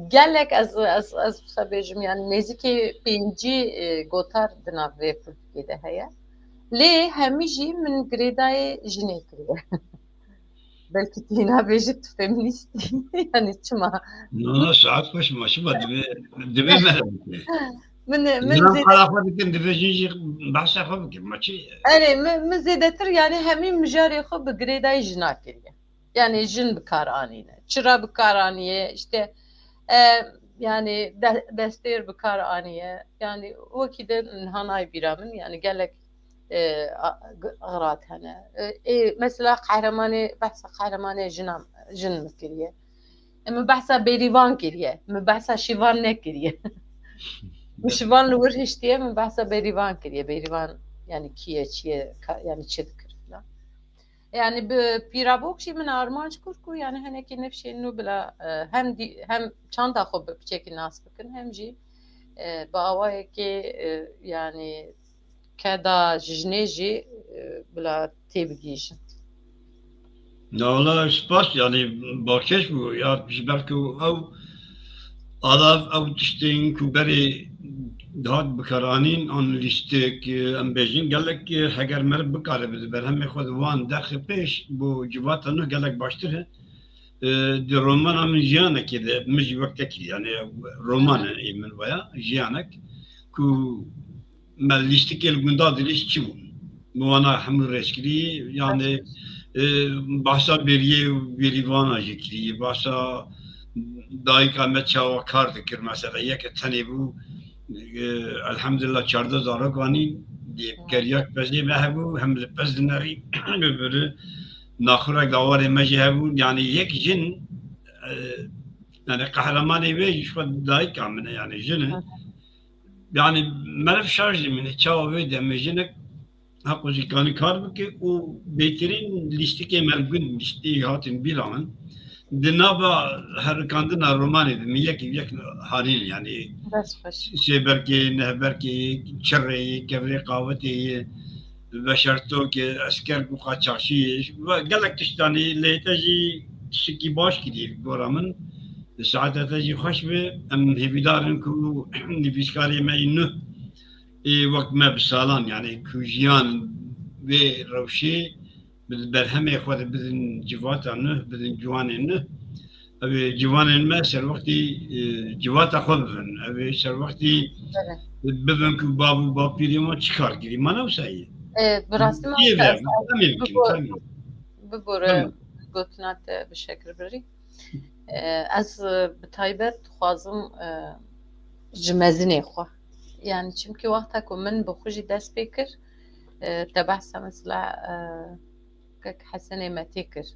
gelek ez, ez, ez wisa bêjim, yani nêzîkî pêncî, e, gotar di nav vê politikê de heye. Lê hemî jî min girêdayê jinê kiriye. Belkî tu hîna bêjî tu feminîst î. Yani çima? No, no, saet xweş ma, çima divê, divê me re bike. Min, min Jinan zêde- qala xwe dikin, divê jin jî behsa xwe bikin. Ma çi? Erê, min, min zêdetir yani hemî mijarê xwe bi girêdayî jina kiriye. Yani jin bi kar anîne. Çira bi kar aniye, işte, e, yani de-, destêr bi kar aniye. Yani wekî de niha nayê bîra min, yani gelek, e, a-, g-, xirat hene. E, ê, mesela qehremanê, behsa qehremanê jinan, jin min kiriye. E, min behsa Bêrîvan kiriye. Min behsa Şîvan nekiriye. Min Şîvan li wir hiştiye, min behsa Bêrîvan kiriye. Bêrîvan yani kî ye, çi ye, ka-, yani çi dikir filan. Yani bi pîrabok jî min armanc kir ku yani hinekî nifşên nû bila, e, hem dî-, hem çanda xwe bi piçekî nas bikin, hem jî, e, bi awayekê, e, yani keda ji jinê jî, e, bila têbigihîjin. Ya wala spas, yani balkêş bû ya, ji ber ku ew alav, ew tiştên ku berê dihat bikaranîn an lîstik, e, em bêjin gelek, e, heger meriv bikare bi berhemê xwe di wan derxê pêş bo civata nû gelek baştir e. E, di romana min Jiyanekê de min jî wek te kiriye, yani roman e ê min veya Jiyanek ku me lîstikê li gunda dilîst çi bûn? Bi wana hemû rêzkirî, yani, e, bahsa Bêriyê û Bêrîvana jî kirî, bahsa dayika me çawa kar dikir, mesela yeke tenê bû, e, elhamdulillah çardeh zarok anî, dê geriyak pezê me hebû, hem li pez dinerî, bibiri naxurek dawarê me jî hebû, yani yek jin, e, yani qehremanê wê jî xwe dayika min e, yani jin e. Hı hı. Yani meriv şaş dimîne, çawa wê demê jinek heqûzîkanî kar bike û bêtirîn lîstikê me li gund lîstî hatin bîra min. Di nava herikandina romanê de min yekî yek hanîn, yani Dest xweş. Sêberkê, nehberkê, çirê, kevirê qawetê, veşertokê, esker û qaçaxçî, ve gelek tiştanî lê te jî tiştekî baş kiriye li gora min. Saeta te jî xweş be. Em hêvîdar in ku nivîskarê me yî nuh ê wek me bi salan, yani ku jiyan vê rewşê bi berhemê xwe de bidin civata nuh, bidin ciwanên nuh. Ew ê ciwanên me ser wextî, e, civata xwe bibin. Ew ê ser wextî Evet. bibin ku bav û bapîrê wan çi kar kirî. Ma ne wisa ye? E, bi rastî me Yê wisa ve, ez, ez em ê bikin, bibor-, em ê. bibore Tamam. gotina te bi şekir birî. E, ez, e, bi taybet dixwazim, e, ji mezinê xwe. Yani çimkî wexta ku min bi xwe jî dest pê kir, e, te behsa mesela, e, kek Hesenê Metê kir.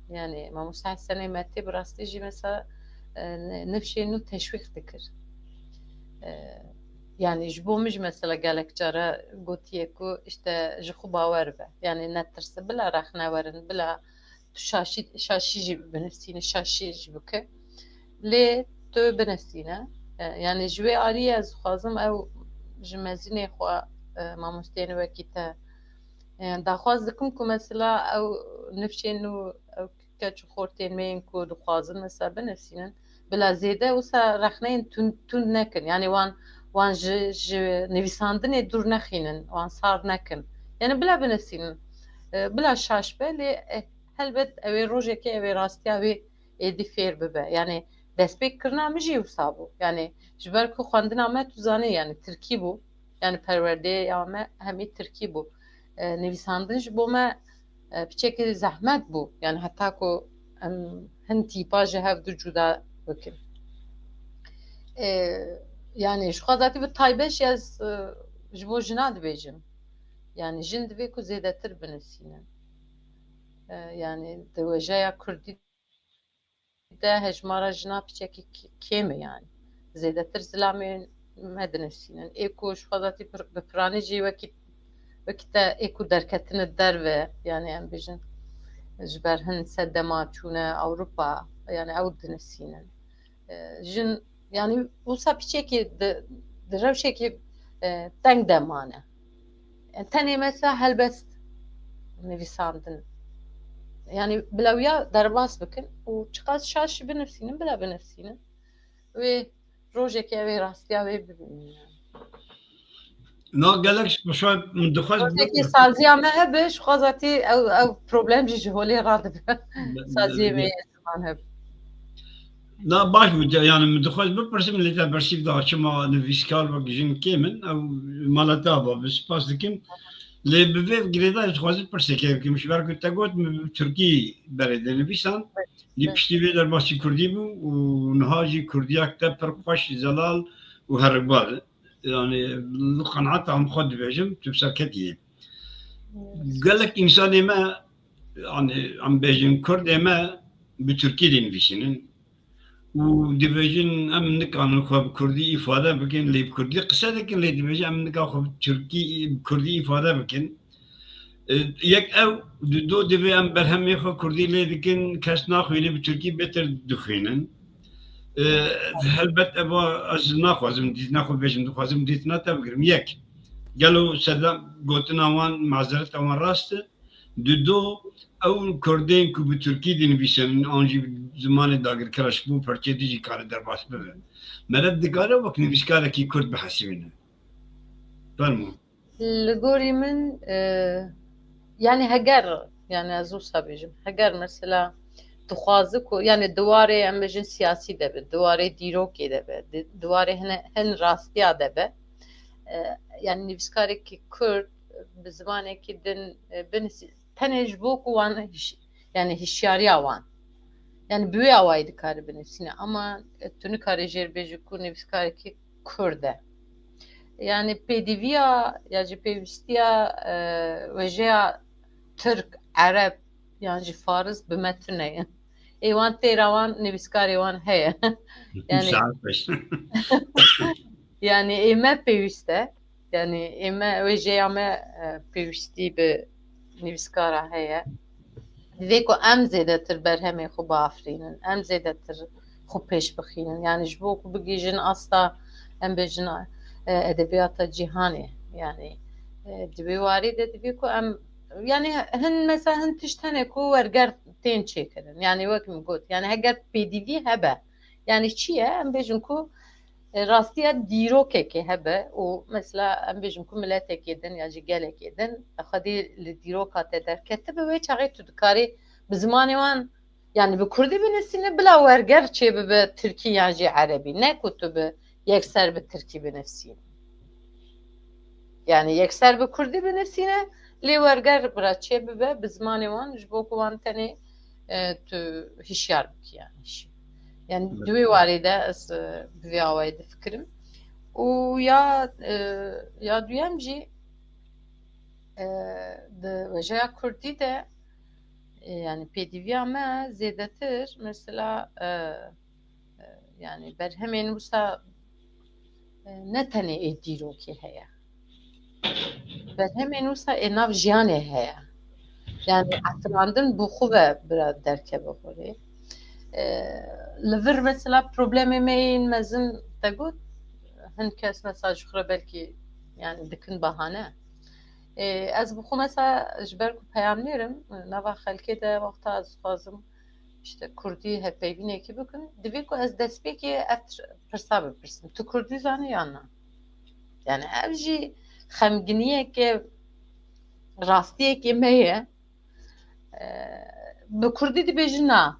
Yani mamoste Hesenê Metê bi rastî jî mesela, e, ne-, nifşê nû teşwîq dikir. E, yani ji bo min jî mesela gelek cara gotiye ku işte ji xwe bawer be. Yani netirse, bila rexne werin, bila tu şaşî, şaşî jî binivîsîne, şaşî jî bike. Lê tu binivîsîne. E, yani ji wê alî ez dixwazim ew ji mezinê xwe, e, mamosteyên wekî te E, daxwaz dikim ku mesela ew nifşên nû, ew keç û xortên me yên ku dixwazin mesela binivîsînin, bila zêde wisa rexneyên tund, tund nekin. Yani wan, wan ji, ji nivîsandinê dûr nexînin, wan sar nekin. Yani bila binivîsînin, e, bila şaş be, lê, e, helbet ew ê rojekê ew ê rastiya wê êdî fêr bibe. Yani destpêkkirina min jî wisa bû. Yani ji ber ku xwendina me tu zanî yani tirkî bû. Yani perwerdeya me hemî tirkî bû. E, nivîsandin ji bo me, e, piçekî zehmet bû. Yani heta ku em hin tîpa ji hev du cuda bikin. E, yani ji xwe zatî bi taybet jî ez, e, ji bo jina dibêjim. Yani jin divê ku zêdetir binivîsînin. E, yani di wejeya kurdî de hejmara jina piçekî k-, kêm e yani. Zêdetir zilamê me dinivîsînin. Ê ku ji xwe zatî pir-, bi piranî jî wekî, wekî te ê ku derketine derve, yani em bêjin ji ber hin sedema çûne Ewropa, yani ew dinivîsînin. E, jin, yani wisa piçekî di, di rewşekî, e, teng de mane. Yani tenê mesela helbest nivîsandin. Yani bila wiya derbas bikin û çiqas şaş binivîsînin, bila binivîsînin. Wê rojekê ew ê rastiya wê bibînin yani. Na gelek şaş, min dixwest Rojekê saziya me hebe, ji xwe zatî ew, ew problem jî ji holê radibe. Saziyê me yê ziman hebe. Na baş bû, yani min dixwest bipirsim, lê te bersîv da, çima nivîskar wek jin kêm in, ew mala te ava, bi spas dikim. Lê bi vê girêdayî dixwazim pirseke bikim, ji ber ku te got min bi tirkî berê dinivîsan, lê piştî vê derbasî kurdî bû û niha jî kurdiyak te pir xweş, zelal û herikbar. Yani, bi qenaeta min xwe dibêjim, tu bi serketî yî. Gelek însanê me, yani, em bêjin kurdê me bi tirkî dinivîsînin û dibêjin, em nikarin xwe bi kurdî îfade bikin, lê bi kurdî qise dikin, lê dibêjin, em nika xwe bi tirkî, bi kurdî îfade bikin. E, yek ew, di do divê em berhemê xwe kurdî lê dikin, kes naxwîne, bi tirkî bêtir dixwînin. E, helbet eva ez naxwazim dîtina xwe bêjim, dixwazim dîtina te bigirim. Yek, gelo sedem gotina wan, mazereta wan rast e? Di do, ew kurdên ku bi tirkî dinivîsînin, an jî bi zimanê dagirkera ji bo perçê din jî kare derbas bibe. Meret dikare wek nivîskarekî kurd bihesibîne. Fermo. Li gorî min, e, yani heger, yani ez wisa bêjim, heger mesela dixwazi ku, yani di warê em bêjin siyasî de be, di warê dîrokê de be, di, di warê hin, hin rastiya de be, e, yani nivîskarekî kurd bi zimanekî din, e, binivîsî, tenê ji bo ku wan hiş-, yani hişyariya wan. Yani bi wê awayî dikare binivîsîne. Ama, e, tu nikarî jêr bêjî ku nivîskarekî kurd e. Yani pêdiviya ya jî pêwîstiya, e, wejeya Tirk, Ereb yan jî Faris bi me tune ye. Ê wan têra wan, nivîskarê wan heye. Yani, Saet beş. Yani ê me pêwîst e. Yani ê me, wejeya me, e, pêwîstî bi nivîskara heye. Divê ku em zêdetir berhemê xwe biafirînin, em zêdetir xwe pêş bixînin. Yani ji bo ku bigihîjin asta, em bêjin, e, edebiyata cîhanê. Yani, e, di vê warî de divê ku em, yani hin mesela hin tişt hene ku werger tên çêkirin. Yani wek min got, yani heger pêdivî hebe. Yani çi ye? Em bêjin ku, e, rastiya dîrokekê hebe û mesela em bêjin ku miletekê din ya jî gelekê din xwedî li dîroka te derketibe, wê çaxê tu dikarî bi zimanê wan, yani bi kurdî binivîsîne, bila werger çêbibe tirkî yan jî erebî. Ne ku tu bi yekser bi tirkî binivîsînî. Yani yekser bi kurdî binivîsîne, lê werger bira çêbibe bi zimanê wan, ji bo ku wan tenê, e, tu hişyar bikî yani. Yani Evet. Di wê warê de ez, e, bi vê awayî difikirim. Û ya, e, ya duyem jî, e, di wejeya kurdî de, e, yani pêdiviya me zêdetir mesela, e, e, yani berhemên wisa, e, ne tenê ê dîrokê heye. Berhemên wisa ê nav jiyanê heye. Yani etirandin bi xwe ve bira derkeve xwedê. E, li vir mesela problemê me yên mezin te got, hin kes mesela ji xwe re belkî yani dikin bahane. Ê, ez bi xwe mesela ji ber ku peyamnêr im, nava xelkê de wexta ez dixwazim işte kurdî hevpeyvînekî bikim, divê ku ez destpêkê ev tişt, pirsa bipirsim. Tu kurdî zanî yan na? Yani ev jî xemginiyeke, rastiyeke me ye. Ee, bi kurdî dibêjin na.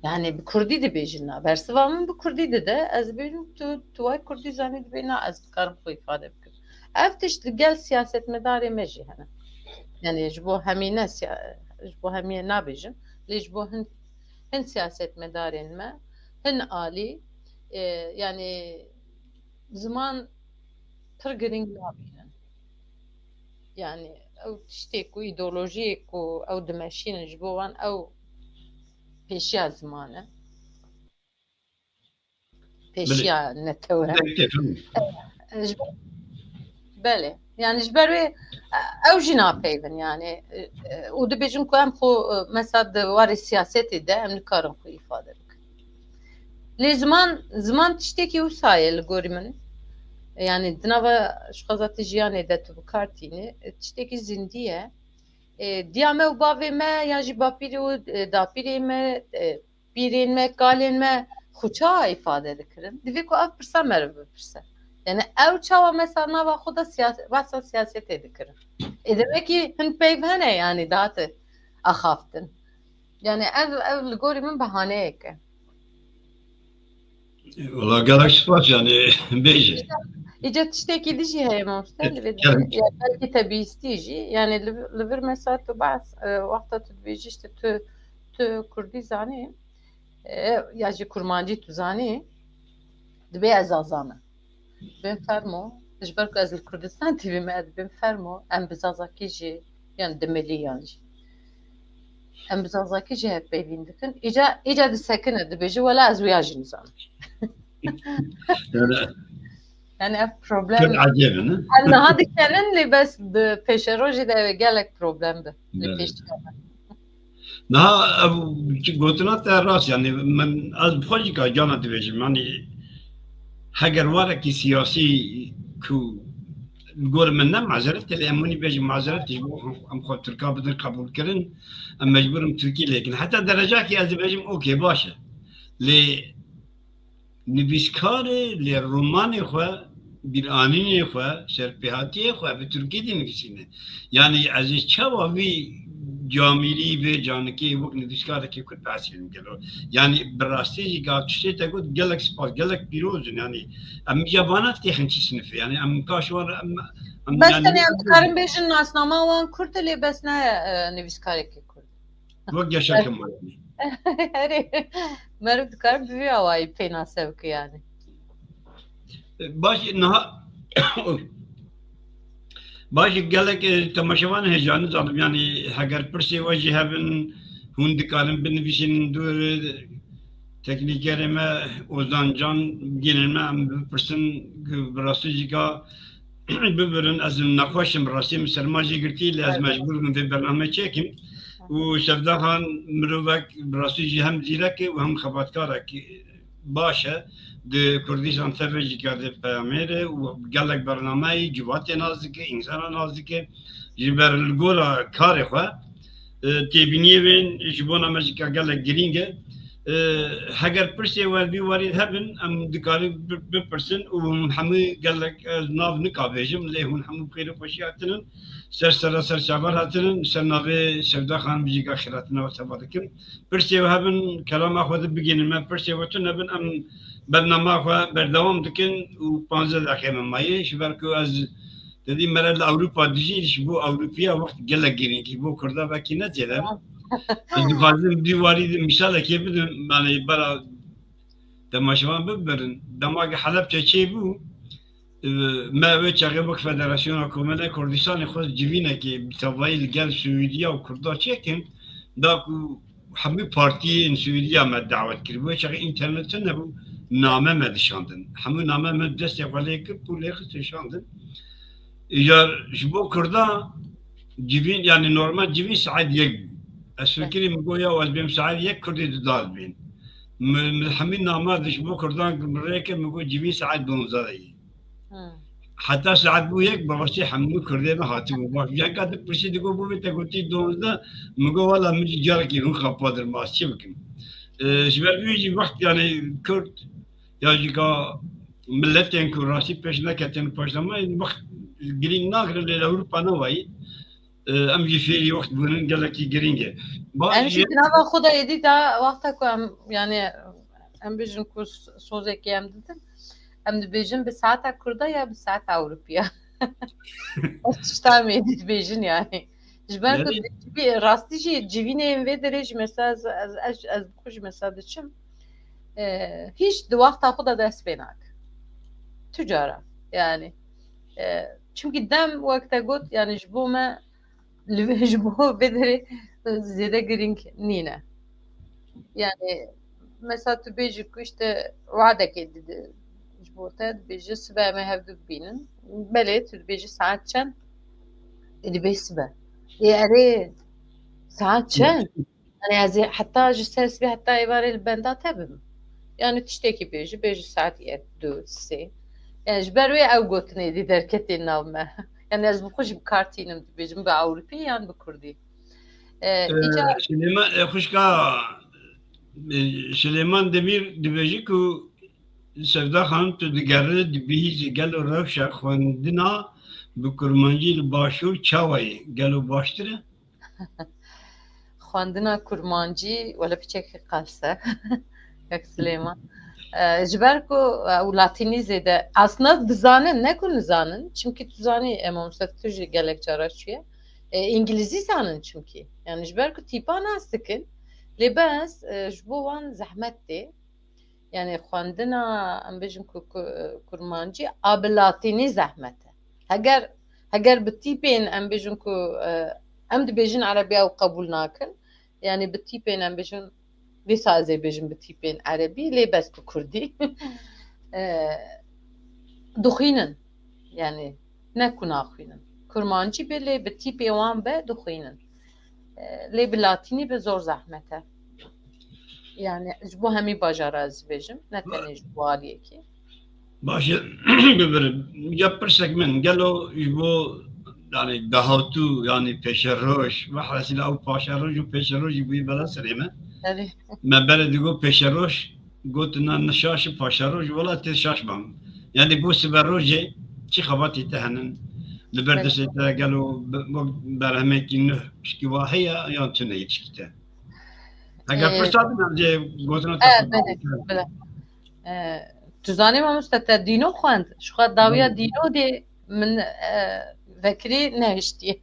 Yani bi kurdî dibêjin na. Bersiva min bi kurdî dide. Ez dibêjim tu, tu way kurdî zanî, dibê na, ez dikarim xwe îfade bikim. Ev tişt li gel siyasetmedarê me jî hene. Yani ji bo hemî ne siya-, ji bo hemî nabêjim. Lê ji bo hin, hin siyasetmedarên me, hin alî, e, yani ziman pir girîng nabînin. Yani ew tiştê ku, îdeolojiyê ku ew dimeşînin, ji bo wan ew pêşiya ziman e. Pêşiya netew e. Belê, tevî. Ji ber-, belê. Yani ji ber wê, e, ew jî napeyvin yani. E, e, û dibêjin ku em xwe, e, mesela di warê siyasetê de em nikarin xwe îfade bikin. Lê ziman, ziman tiştekî wisa ye li gorî min. Yani di nava şixweza te jiyanê de tu bi kar tînî, tiştekî zindî ye. E, diya me û bavê me yan jî bapîrê û, e, dapîrê me, e, pîrên me, kalên me xwe çawa îfade dikirin? Divê ku ev pirsa meriv bipirse. Yani ew çawa mesela nava xwe de siyas-, behsa siyasetê dikirin? Ê, demek ki hin peyv hene yani dihate axaftin. Yani ev, ev li gorî min behaneyek e. Wala gelek spas yani bêje. Îca tiştekî din jî heye mamoste, li vê de. Ya belkî te bihîstî jî. Yani li, li vir mesela tu behs, e, wexta tu dibêjî işte tu, tu kurdî zanî, e, ya jî kurmancî tu zanî, dibê ez zaza me. Dibêm fermo, ji ber ku ez li Kurdistan T V me, dibêm fermo, em bi zazakî jî, yan dimilî yan jî. Em bi zazakî jî hevpeyvîn dikin. Îca, îca disekine, dibêje, wela ez wiya jî nizanim. Yani ev problem. Pir ecêb e, ne? Em niha dikenin, lê bes di pêşerojê de ew ê gelek problem be. Li pêşiya me. Niha ev gotina te rast, yani min, ez bi xwe jî ka cana dibêjim, yani heger warekî siyasî ku li gor min ne mazeret e, lê em hûnî bêjin mazeret e, ji bo em xwe Tirka bidin qebûlkirin, em mecbûr in Tirkî lê kin. Heta derecakî ez dibêjim, okey, baş e. Lê nivîskar e, lê romanê xwe, bîranînê xwe, serpêhatiyê xwe bi tirkî dinivîsîne. Yani ez ê çawa vî camîrî, vê canikê wek nivîskarekî Kurd behsê min gelo. Yani bi rastî jî ka tiştê te got gelek spas, gelek pîroz in. Yani em îca vana têxin çi sinifê. Yani em ka ji wan re em, em Bes yani tenê em dikarin bêjin nasnama wan Kurd e, lê bes ne, e, nivîskarekî Kurd. Wek Yaşar Kemal. Herê, meriv dikare bi vî awayî pênase bike yani. Baş, niha, baş, gelek, e, temaşevan hêja nizanim, yani heger pirsê we jî hebin, hûn dikarin binivîsînin dûr, e, teknîkerê me Ozan Can, bigihînin me, em bipirsin, bi rastî jî ka bibirin, ez nexweş im, rastî min serma jî girtî, lê ez mecbûr bim vê bernameyê çêkim. Û Sevda Xan mirovek bi rastî jî hem zîrek e û hem xebatkarek baş e. Di Kurdistan T V jî kar dê peyamêr e û gelek bernameyî civatê nas dike, însana nas dike. Ji ber li gora karê xwe, e, têbîniyê wê ji bona me jî ka gelek girîng e. E, heger pirsê we vî warî hebin, em dikarin bi-, bipirsin û hûn hemû gelek, ez nav nika bêjim, lê hûn hemû bi xêr û xweşî hatinin. Ser sera ser çavan hatinin, ser navê Sevda Xanim jî ka xêrhatina we teva dikim. Pirsê we hebin, kerama xwe de bigihînin me, pirsê we tune bin, em bernama xwe berdewam dikin û panzdeh deqê me maye, ji ber ku ez Te dî mere li Ewropa dijî, ji bo Ewropiya wext gelek girîng, ji bo Kurda belkî ne zêde. Ez dixwazim vî warî de mîsalekê bidim, yani bera temaşevan bibirin. Dema ku Helebçe çêbû, e, me wê çaxê wek Federasyona Komelê Kurdistanê xwest civînekê bi tevayî li gel Swêdiya û Kurda çêkin, da ku hemû partiyên Sûriya me dawet kiribû. Wê çaxê înternet tune bû, name me dişandin. Hemû name me destê xwe lê kir, pûl lê xist û şandin. Îcar ji bo Kurda civîn, yani normal civîn saet yek bû. Ez fikirî min got, ya ez bêm saet yek Kurdê di dal bên. Min, min hemî name di ji bo Kurdan rê kir, min got civîn saet donzdeh de yê. Hmm. Heta saet bû yek, bi rastî hemû kurdê me hatibû. Baş, ceka tu pirsî digot, bû vê te gotî duwazdeh, min got, wela min jî carekî hûn xepadir, ma ez çi bikim? E, ji ber wî jî wext, yani, kurd, ya jî ka miletên ku rastî pêş neketin paşdama, wext girîng nagirin, lê li Ewropa ne wayî. E, em jî fêrî wext bûnin gelekî girîng e. Ba- Em jî di nava xwe de êdî da wexta ku em, yani, em bijin ku s-, sozekê em didin, em dibêjin bi saeta kurda ya bi saeta Ewropiya. Ez tişta em êdî dibêjin yani. Ji ber ku Yani- civî-, rastî jî civînê em vê derê jî mesela ez, ez, ez, ez bi xwe jî mesela diçim. E, hîç di wexta xwe de dest pê nake. Tu cara yani. E, çimkî dem wek te got yani ji bo me li, ji bo vê derê zêde girîng nîne. Yani mesela tu bêjî ku işte wadekê dide ji bo te dibêje sibe em ê hevdu bibînin. Belê tu dibêjî saet çend? Ê dibê sibe. Ê erê saet çend? Yani ez ê heta ji ser sibê heta êvarê li benda te bim. Yani tiştekî bêjî, bêjî saet yek, du, sê. Yani ji ber wê ew gotinê dî derketê nav me. Yani ez bi xwe jî bi kar tînim dibêjim bi Ewropî yan bi Kurdî. E, Ee, îca Şilêman, e, xwişka, e, Şilêman Demîr dibêjî ku Sevda Xanim tu digerî, dibihîzî gelo rewşa xwendina bi kurmancî li Başûr çawa ye? Gelo baştir e? Xwendina kurmancî, wele piçekî qels e. Kek Silêman. E, ji ber ku, e, ew latînî zêde, aslında dizanin, ne ku nizanin, çimkî tu zanî, e, mamoste tu jî gelek cara çûye. E, îngilîzî zanin çimkî. Yani ji ber ku tîpa nas dikin, lê bes, e, ji bo wan zehmet tê. Yani xwendina, em bêjin ku, ku, kurmancî a bi latînî zehmet e. Heger, heger bi tîpên, em bêjin ku, e, em dibêjin erebî ew qebûl nakin. Yani bi tîpên, em bêjin, dîsa ez ê bêjim bi tîpên erebî, lê bes bi kurdî. E, dixwînin. Yani ne ku naxwînin. Kurmancî be lê bi tîpê wan be dixwînin. E, lê bi latînî be zor zehmet e. Yani ji bo hemî bajara ez bêjim, ne tenê ji bo aliyekî. Baş e, bibirim. Ya pirsek min, gelo ji bo, yani dahatû, yani pêşeroj, ve hasil ew paşeroj û pêşerojî bûyî bela serê me. Erê. Me berê digot pêşeroj, gotina ne şaş e paşeroj, wela tê şaş bam. Yani bo siberojê çi xebatî te henin? Li ber Belê. destê te gelo be-, bo berhemekî nuh pişkî wa heye yan tune yê tişkî te? Heger Ee, pirsa din em jê gotina te e, xwe belê, belê. E, tu zanî mamoste te dîno xwend? Ji xwe dawiya Belê. dîno dê min, e, vekirî nehiştiye.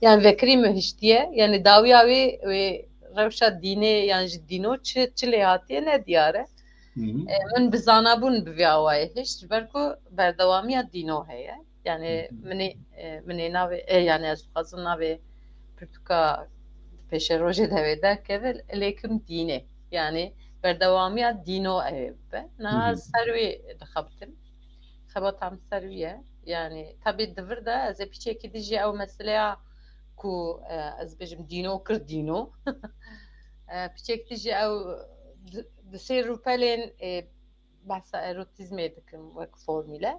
Yani vekirî min hiştiye. Yani dawiya wê, wê rewşa dînê yan ji dîno çi, çi lê hatiye ne diyar e. Hı hı. E, min bi zanabûn bi vê awayê hişt, ji ber ku berdewamiya dîno heye. Yani Hı hı. minê, e, minê navê, e, yani ez dixwazim navê pirtûka pêşerojê de wê derkeve, lêkim dînê. Yani berdewamiya dîno ew ê bibe. Niha Hı hı. ez ser wê dixebitim. Xebata min ser wî ye. Yani tabî di vir de ez ê piçekî dijî ew meseleya ku, e, ez bêjim dîno kir dîno. E, piçekî dijî ew di, di sê rûpelên, e, behsa erotîzmê dikim wek formîle.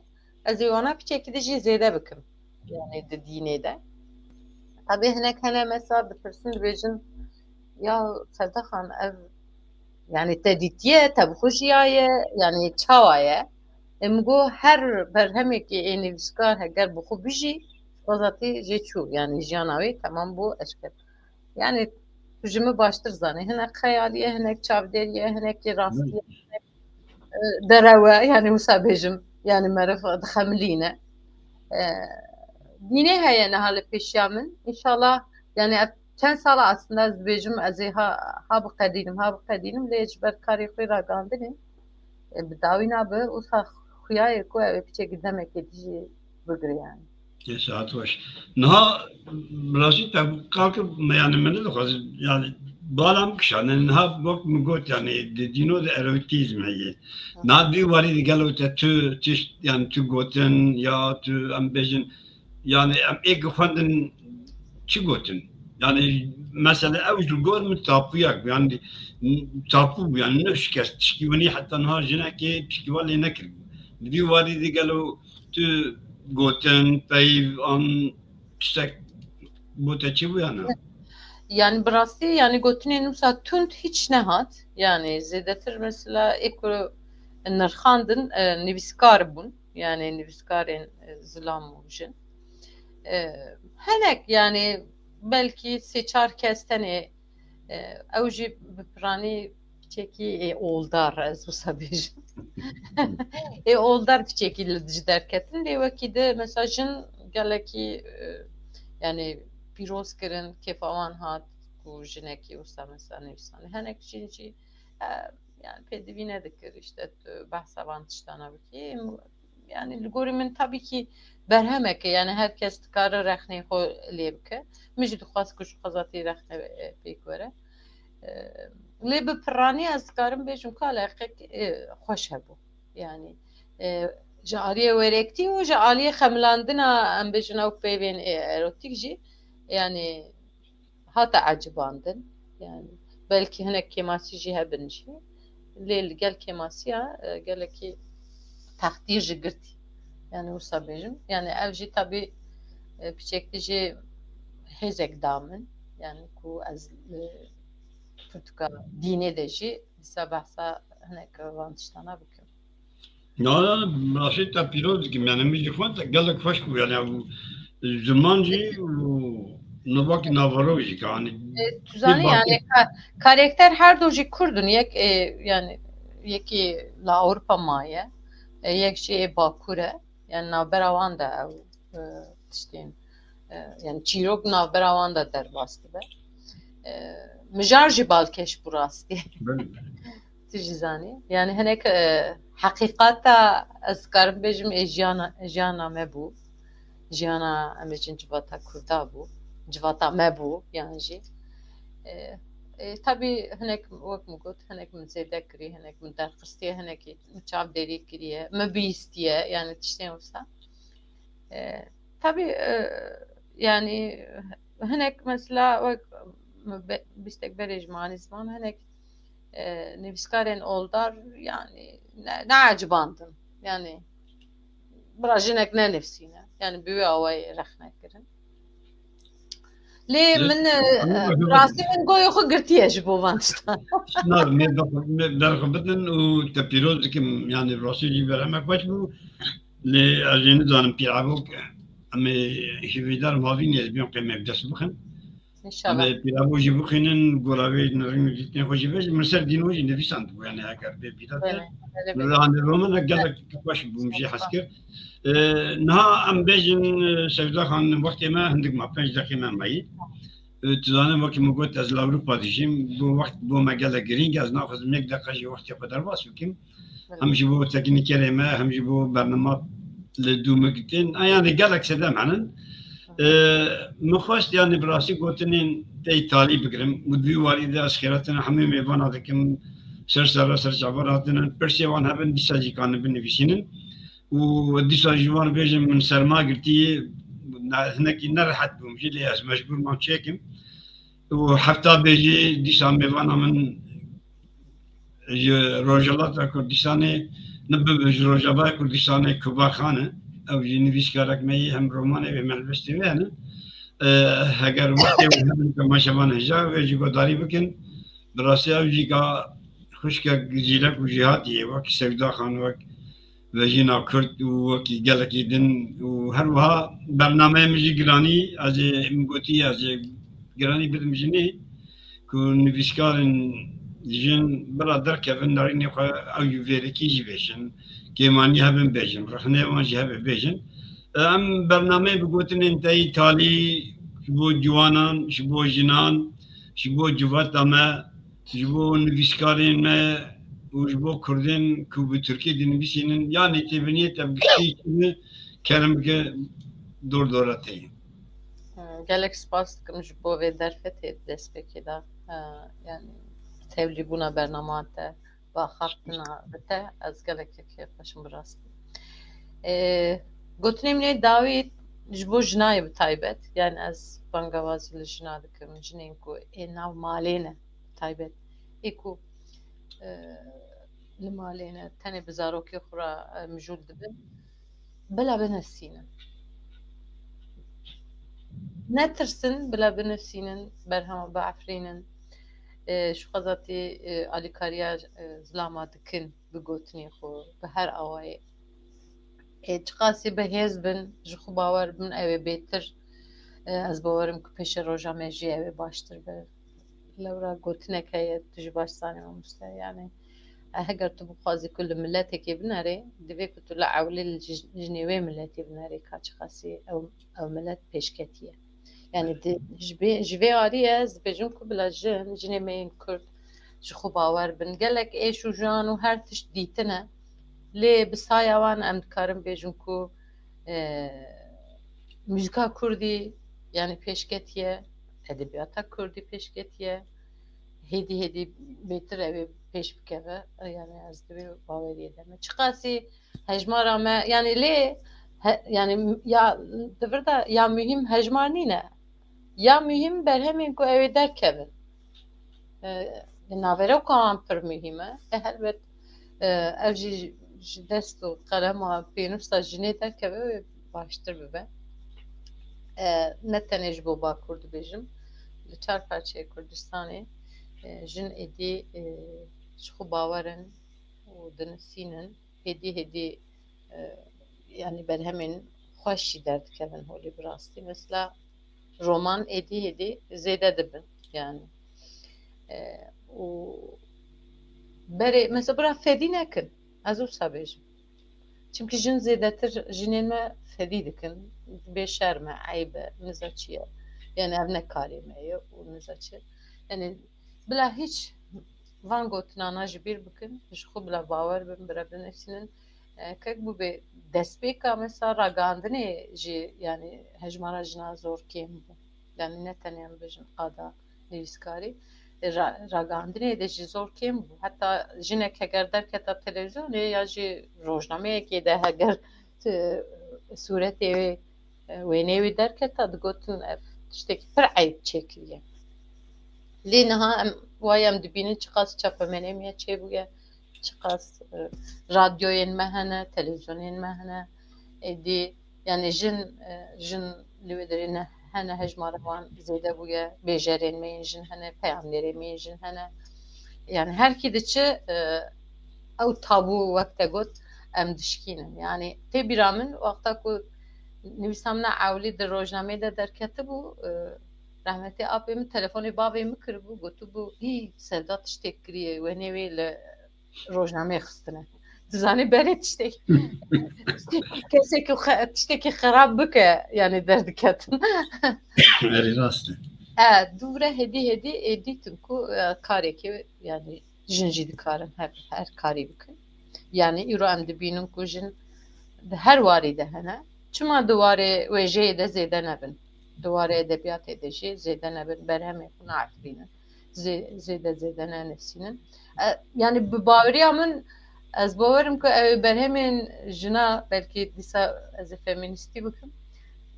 Ez ê wana piçekî dijî zêde bikim. Yani di dînê de. Tabî hinek hene mesela dipirsin dibêjin, ya Sevda Xan ev yani te dîtiye, te bi xwe jiyaye, yani çawa ye? Em got her berhemekê ê nivîskar heger bi xwe bijî, xwe zatî jê çû, yani jiyana wê temam bû eşker. Yani tu ji min baştir zanî. Hinek xeyalî ye, hinek çavdêrî ye, hinekî rastî ye, hinek, e, derew e, yani wisa bêjim. Yani meriv dixemilîne. E, dînê heye niha li pêşiya min. Înşallah, yani ev çend sala aslında ez dibêjim, ez ê ha, ha biqedînim, ha biqedînim, lê ji ber karê xwe ragandinê, e, bi dawî nabe, wisa xuya ye ku ew ê piçekî demekê dijî bigire yani. Ê saet weş. Niha rastî te qal kir, me yani min nedixwazin, yani bala min kişand. Yani niha wek min got, yani di dîno de erotîzm heye. Hı. Niha di warî de gelo te tu tişt, yani tu gotin ya tu em bêjin, yani em ê xwendin çi gotin? Yani mesele ew ji gor min tapûyek bû, yani tapû bû, yani ne şikest, tişkî winî heta niha jinekê tişkî wa lê nekiribû. Vî warî de gelo tu gotin, peyv an tiştek bo te çi bû ya ne? Yani bi rastî yani gotinên wisa tund hiç nehat. Yani zêdetir mesela ê ku nirxandin e, nivîskar bûn. Yani nivîskarên e, zilam û jin. E, henek yani belkî sê çar kes tenê e, ew jî bi piranî piçekî ê oldar ez wisa bêjim. Ê oldar piçekî li ji derketin lê wekî di mesela jin gelekî e, yani pîroz kirin kêfa wan hat ku jinekî wisa mesela nivîsane henek jin jî e, yani pêdivî nedikir işte tu behsa van tiştana bikî yani li gorî min tabii ki berhemek e yani her kes dikare rexnê xwe lê bike. Min jî dixwest ku ji xwezatî rexne e, pêk were. E, lê bi piranî ez dikarim bêjim ku eleqek e, xweş hebû. Yani e, ji aliyê wêrektî û ji aliyê xemilandina em bêjin ew peyvên e, erotîk jî yani hate ecibandin. Yani belkî hinek kêmasî jî hebin jî. Lê li gel kêmasiya e, gelekî textîr ji girtî. Yani wisa bêjim. Yani ev jî tabî e, piçekî jî hêzek da min. Yani ku ez li pirtûka dînê de jî dîsa behsa hinek van tiştana bikim. Na, na, rastî te pîroz dikim. Yani min jî xwend gelek xweş bû. Yani ew ziman jî û nivakî naverok jî ki hani E, tu zanî yani ka- karakter her du jî Kurd in. Yek e, yani yekî li Ewropa maye. E, yek jî ê Bakur e. Yani navbera wan de ew e, tiştên e, yani çîrok navbera wan de derbas dibe. E, mijar jî balkêş bû rastî. Tu jî zanî. Yani hinek e, heqîqata ez karim bêjim ê jiyana, jiyana me bû. Jiyana em bêjin civata Kurda bû. Civata me bû yan jî. E, e, tabî hinek wek min got, hinek min zêde kirî, hinek min derxistiye, hinekî min çavdêrî kiriye, min bihîstiye, yani tiştên wisa. E, tabî e, yani hinek mesela wek bîstek berê ji manî ziman hinek e, nivîskarên oldar yani ne, neecibandin. Yani bira jinek nenivîsîne. Yani bi wê awayê rexne kirin. Lê min e, rastî min goyê xwe girtiye ji bo van tiştan. Na, me derxwe bidin û te pîroz dikim. Yani rastî jî berhemek xweş bû. Lê ez jî nizanim pîrabok em ê hîvîdar mavîn ê ez bîm qê me bi dest bixin. Em ê pîrabok jî bixwînin, gora wê nirîn û dîtinên xwe jî bêjin. Min ser dîno jî nivîsandibû, yani eger bê bîra te. Min re hanê romana gelek xweş bû, min jî hez kir. E, niha em bêjin e, Sevda Xan, wextê me hindik ma pênc deqê me mayî. E, tu zanî wekî min got ez li Ewropa dijîm, bo wext bo me gelek girîng, ez naxwazim yek deqa jî wextê xwe derbas bikim. Hem ji bo teknîkerê me, hem ji bo bernama li dû me gitin. Yanî gelek sedem henin. E, min xwest yanî bi rastî gotinên te îtalî bigirim. Û di vî warî de ez xêratina hemû mêvana dikim. Ser serra ser çavan hatinin. Pirsê wan hebin, dîsa jî kanin binivîsînin. Û dîsa ji wan bêjim min serma girtî, ne- hinekî nerehet bûm jî, lê ez mecbûr mam çêkim. Û hefta bê jî dîsa mêvana min ji Rojhilata Kurdistanê, ne bi ji Rojavaya Kurdistanê Kuba Xan e. Ew jî nivîskarek me yê, hem romanê wê, hem helbestê wê hene. E, heger wextê wê hebin temaşevan hêja wê jî guhdarî bikin. Bi rastî ew jî ka xwişkek zîrek û jêhatî ye, wek Sevda Xan, wek Vejîna Kurd û wekî gelekî din û her wiha bernameyê min jî giranî, ez ê min gotî ez ê giranî bidim jinê ku nivîskarên jin bira derkevin nerînê xwe ew jî vêrekî jî bêjin, kêmanî hebin bêjin, rexneyê wan jî hebe bêjin. Em bernameyê bi gotinên te yî talî ji bo ciwanan, ji bo jinan, ji bo civata me, ji bo nivîskarên me û ji bo Kurdên ku bi Tirkî dinivîsînin, yanî têbiniyê te bi giştî çi bi kerem bike dor dora te ye. Gelek spas dikim ji bo vê derfetê destpêkê de. Yani tevlîbûna bernama te, axaftina bi te, ez gelek kêfxweş im bi rastî. Gotinê min ê dawî ji bo jina ye bi taybet. Yani ez bangawazî li jina dikim, jinên ku ê nav malê ne bi taybet. Ê ku e, li malê ne, tenê bi zarokê xwe re mijûl dibin. Bila binivîsînin. Netirsin, bila binivîsînin, berhema biefirînin. Ji xwe zatî alîkariya zilama dikin bi gotinê xwe, bi her awayê. Çiqasî bi hêz bin, ji xwe bawer bin, ew ê bêtir, ez bawerim ku pêşê roja me jî ew ê baştir be. Lewra gotinek heye, tu jî baş zanî mamoste, yanî heger tu bixwazî ku li miletekê binerê, divê ku tu li ewlî li jinê wê miletê binerê ka çiqasî ew, ew milet pêşketî ye. Yanî di, ji vê, ji vê alî ye ez dibêjim ku bila jin, jinê me yên Kurd ji xwe bawer bin. Gelek êş û jiyan û her tişt dîtine. Lê bi saya wan em dikarin bêjin ku, e, muzîka kurdî, yanî pêşketiye, edebiyata kurdî pêşketiye. Hêdî hêdî bêtir ew ê pêş bikeve. Yanî ez di vê baweriyê de me. Çiqasî hejmara me, yanî lê he, yanî ya di vir de ya muhîm hejmar nîne. Ya muhîm berhemên ku ew ê derkevin. E, naveroka wan pir muhîm e. E, helbet, e, ev jî ji dest û qelema pênûsa jinê derkeve wê baştir bibe. E, ne tenê ji bo Bakur dibêjim, li çar parçeyê Kurdistanê, e, jin êdî, e, ji xwe bawer in û dinivîsînin. Hêdî hêdî, e, yanî berhemên xweş jî derdikevin holê bi rastî. Mesela roman êdî hêdî zêde dibin yanî. E, û berê, mesela bira fedî nekin. Ez wisa bêjim. Çimkî jin zêdetir jinên me fedî dikin. Bê şerm e, eyb e, niza çi ye. Yanî ev ne karê me ye û niza çi. Yanî bila hîç van gotinana ji bîr bikin, ji xwe bila bawer bin, bira binivîsînin. E, kek bû bê destpêka mesela ragihandinê jî, yanî hejmara jina zor kêm bû. Yanî ne tenê em bêjin qada nivîskarî, e, ra-, ragihandinê de jî zor kêm bû. Heta jinek heger derketa televîzyonê ya jî rojnameyekê de heger, e, sûretê wê, e, wêneyê wî derketa, digotin ev tiştekî pir eyb çêkiriye. Lê niha em, wayê em dibînin çiqas çapemenê me çêbûye, çiqas, e, radyoyên me hene, televîzyonên me hene. Êdî, yanî jin, e, jin li wê derê ne, hene hejmara wan zêde bûye, bêjerên me yên jin hene, peyamnêrên me yên jin hene. Yanî her kî diçe, e, ew tabû wek te got, em dişkînin. Yanî tê bîra min wexta ku nivîsa min a ewlî di rojnameyê de derketibû, e, rehmetê apê min telefonê bavê min kiribû, gotibû, "Hî, Sevda tiştê kiriye, wênê wê li rojnameyê xistine." Dizanî berê tiştek-, kesekî xe-, tiştekî xerab bike, yanî derdiketin. Erê rast e. E, dûre hêdî hêdî ê dîtin ku, e, karekê, yanî jin jî dikarin her, her karî bikin. Yanî îro em dibînin ku jin di her warî de hene. Çima di warê wêjeyê de zêde nebin? Di warê edebiyatê de jî zêde nebin, berhemê xwe neefirînin. Zê-, zêde, zêde nenivîsînin. E, yanî bi baweriya min ez bawerim ku ew berhemên jina, belkî dîsa ez ê feminîstî bikim,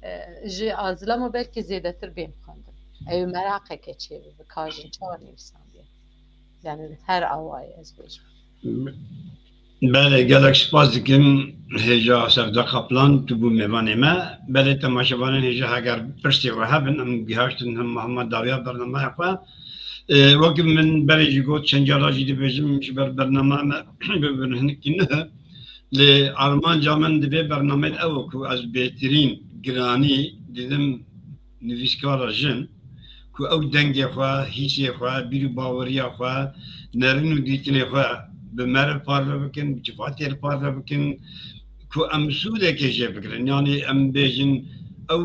e, ji a zilama belkî zêdetir bên xwendin. Ew meraqeke çêbibe ka jin çawa nivîsandiye. Yanî her awayê ez bêjim. Belê, gelek spas dikim hêja Sevda Kaplan, tu bû mêvanê me. Belê, temaşevanên hêja, heger pirsê we hebin, em gihaştin hem Muhammed dawiya bernameya xwe. E, wekî min berê jî got, çend cara jî dibêjim, ji ber bernama me bi bin hinek ne. Lê armanca min di vê bernameyê de ew e ku ez bêtirîn giranî didim nivîskara jin, ku ew dengê xwe, hîsê xwe, bîr û baweriya xwe, nerin û dîtinê xwe bi me re parve bikin, bi civatê re parve bikin, ku em sûdekê jê bigirin. Yanî em bêjin ew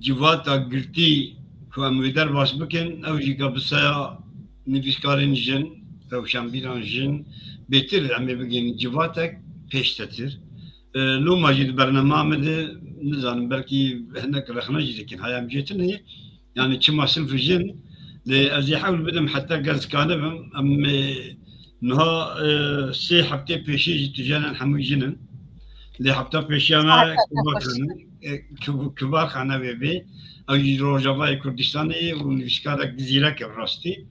civata girtî ku em wê derbas bikin, ew jî ka bi saya nivîskarên jin, rewşenbîran jin, bêtir em ê bigihînin civatek pêştetir. E, loma jî di bernama me de, nizanim, belkî hinek rexne jî dikin, haya em jê tune ye. Yanî çima sinf jin, lê ez ê hewl bidim heta gel zikane bim. Em, e, niha, e, sê heftê pêşî jî tu jenen hemû jin in. Lê hefta pêşiya me Kibar Xan e, e, Kib-, Kibar Xan e wê bê. Ew jî Rojavayê Kurdistanê ye û nivîskarek zîrek e bi rastî.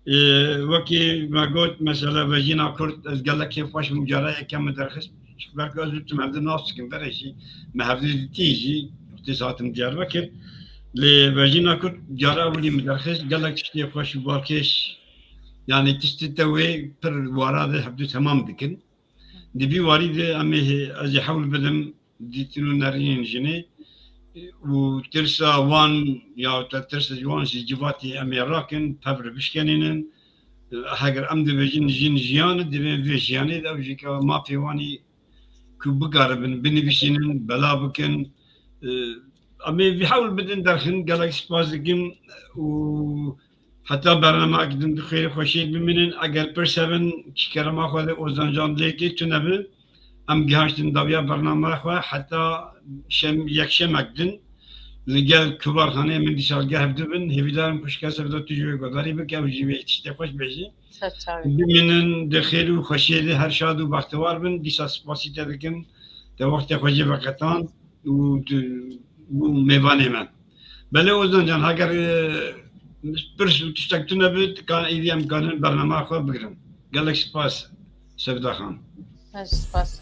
Wekî me got, mesela vejîna Kurd, ez gelek kêfxweş bûm, cara yekem min derxist, belkî ez û tu hevdû nas dikim, berê jî me hevdû dîtî jî, wextê hatim Diyarbekir. Lê vejîna Kurd cara ewilî min derxist, gelek tiştê xweş û balkêş, yanî tiştê te wê pir wara de hevdû temam dikin. Di vî warî de em ê hê-, ez ê hewl bidim dîtin û nerînên jinê û tirsa wan ya te tirsa ji wan jî civatî em ê rakin, pevre bişkenînin. Heger em dibêjin jin jiyan e, divê vê jiyanê de ew jî ke mafê wan î ku bikaribin binivîsînin, bela bikin. Em ê vî hewl bidin derxin, gelek spas dikim û heta bernameyek din di xêrê xweşiyê bimînin. Eger pirs hebin, ji kerema xwe de Ozan Can lêkê tune bi. Em gihaştin dawiya bernameya xwe, heta şem-, yekşemek din li gel Kibarxanê min dîsa li gel hevdû bin. Hêvîdarim ku şikese bide tu jî wê guhdarî bike û jî wê tiştê xweş bêjî. Bimînin di xêr û xweşiyê de her şad û bextewar bin. Dîsa spasî te dikim. Te wextê xwe jê veqetand û tu, û mêvanê me. Belê Ozan Can, heger, e, pirs û tiştek tune bi, kan, êdî em kanin bernameya xwe bigirin. Gelek spas, Sevda Xan. Ez spas.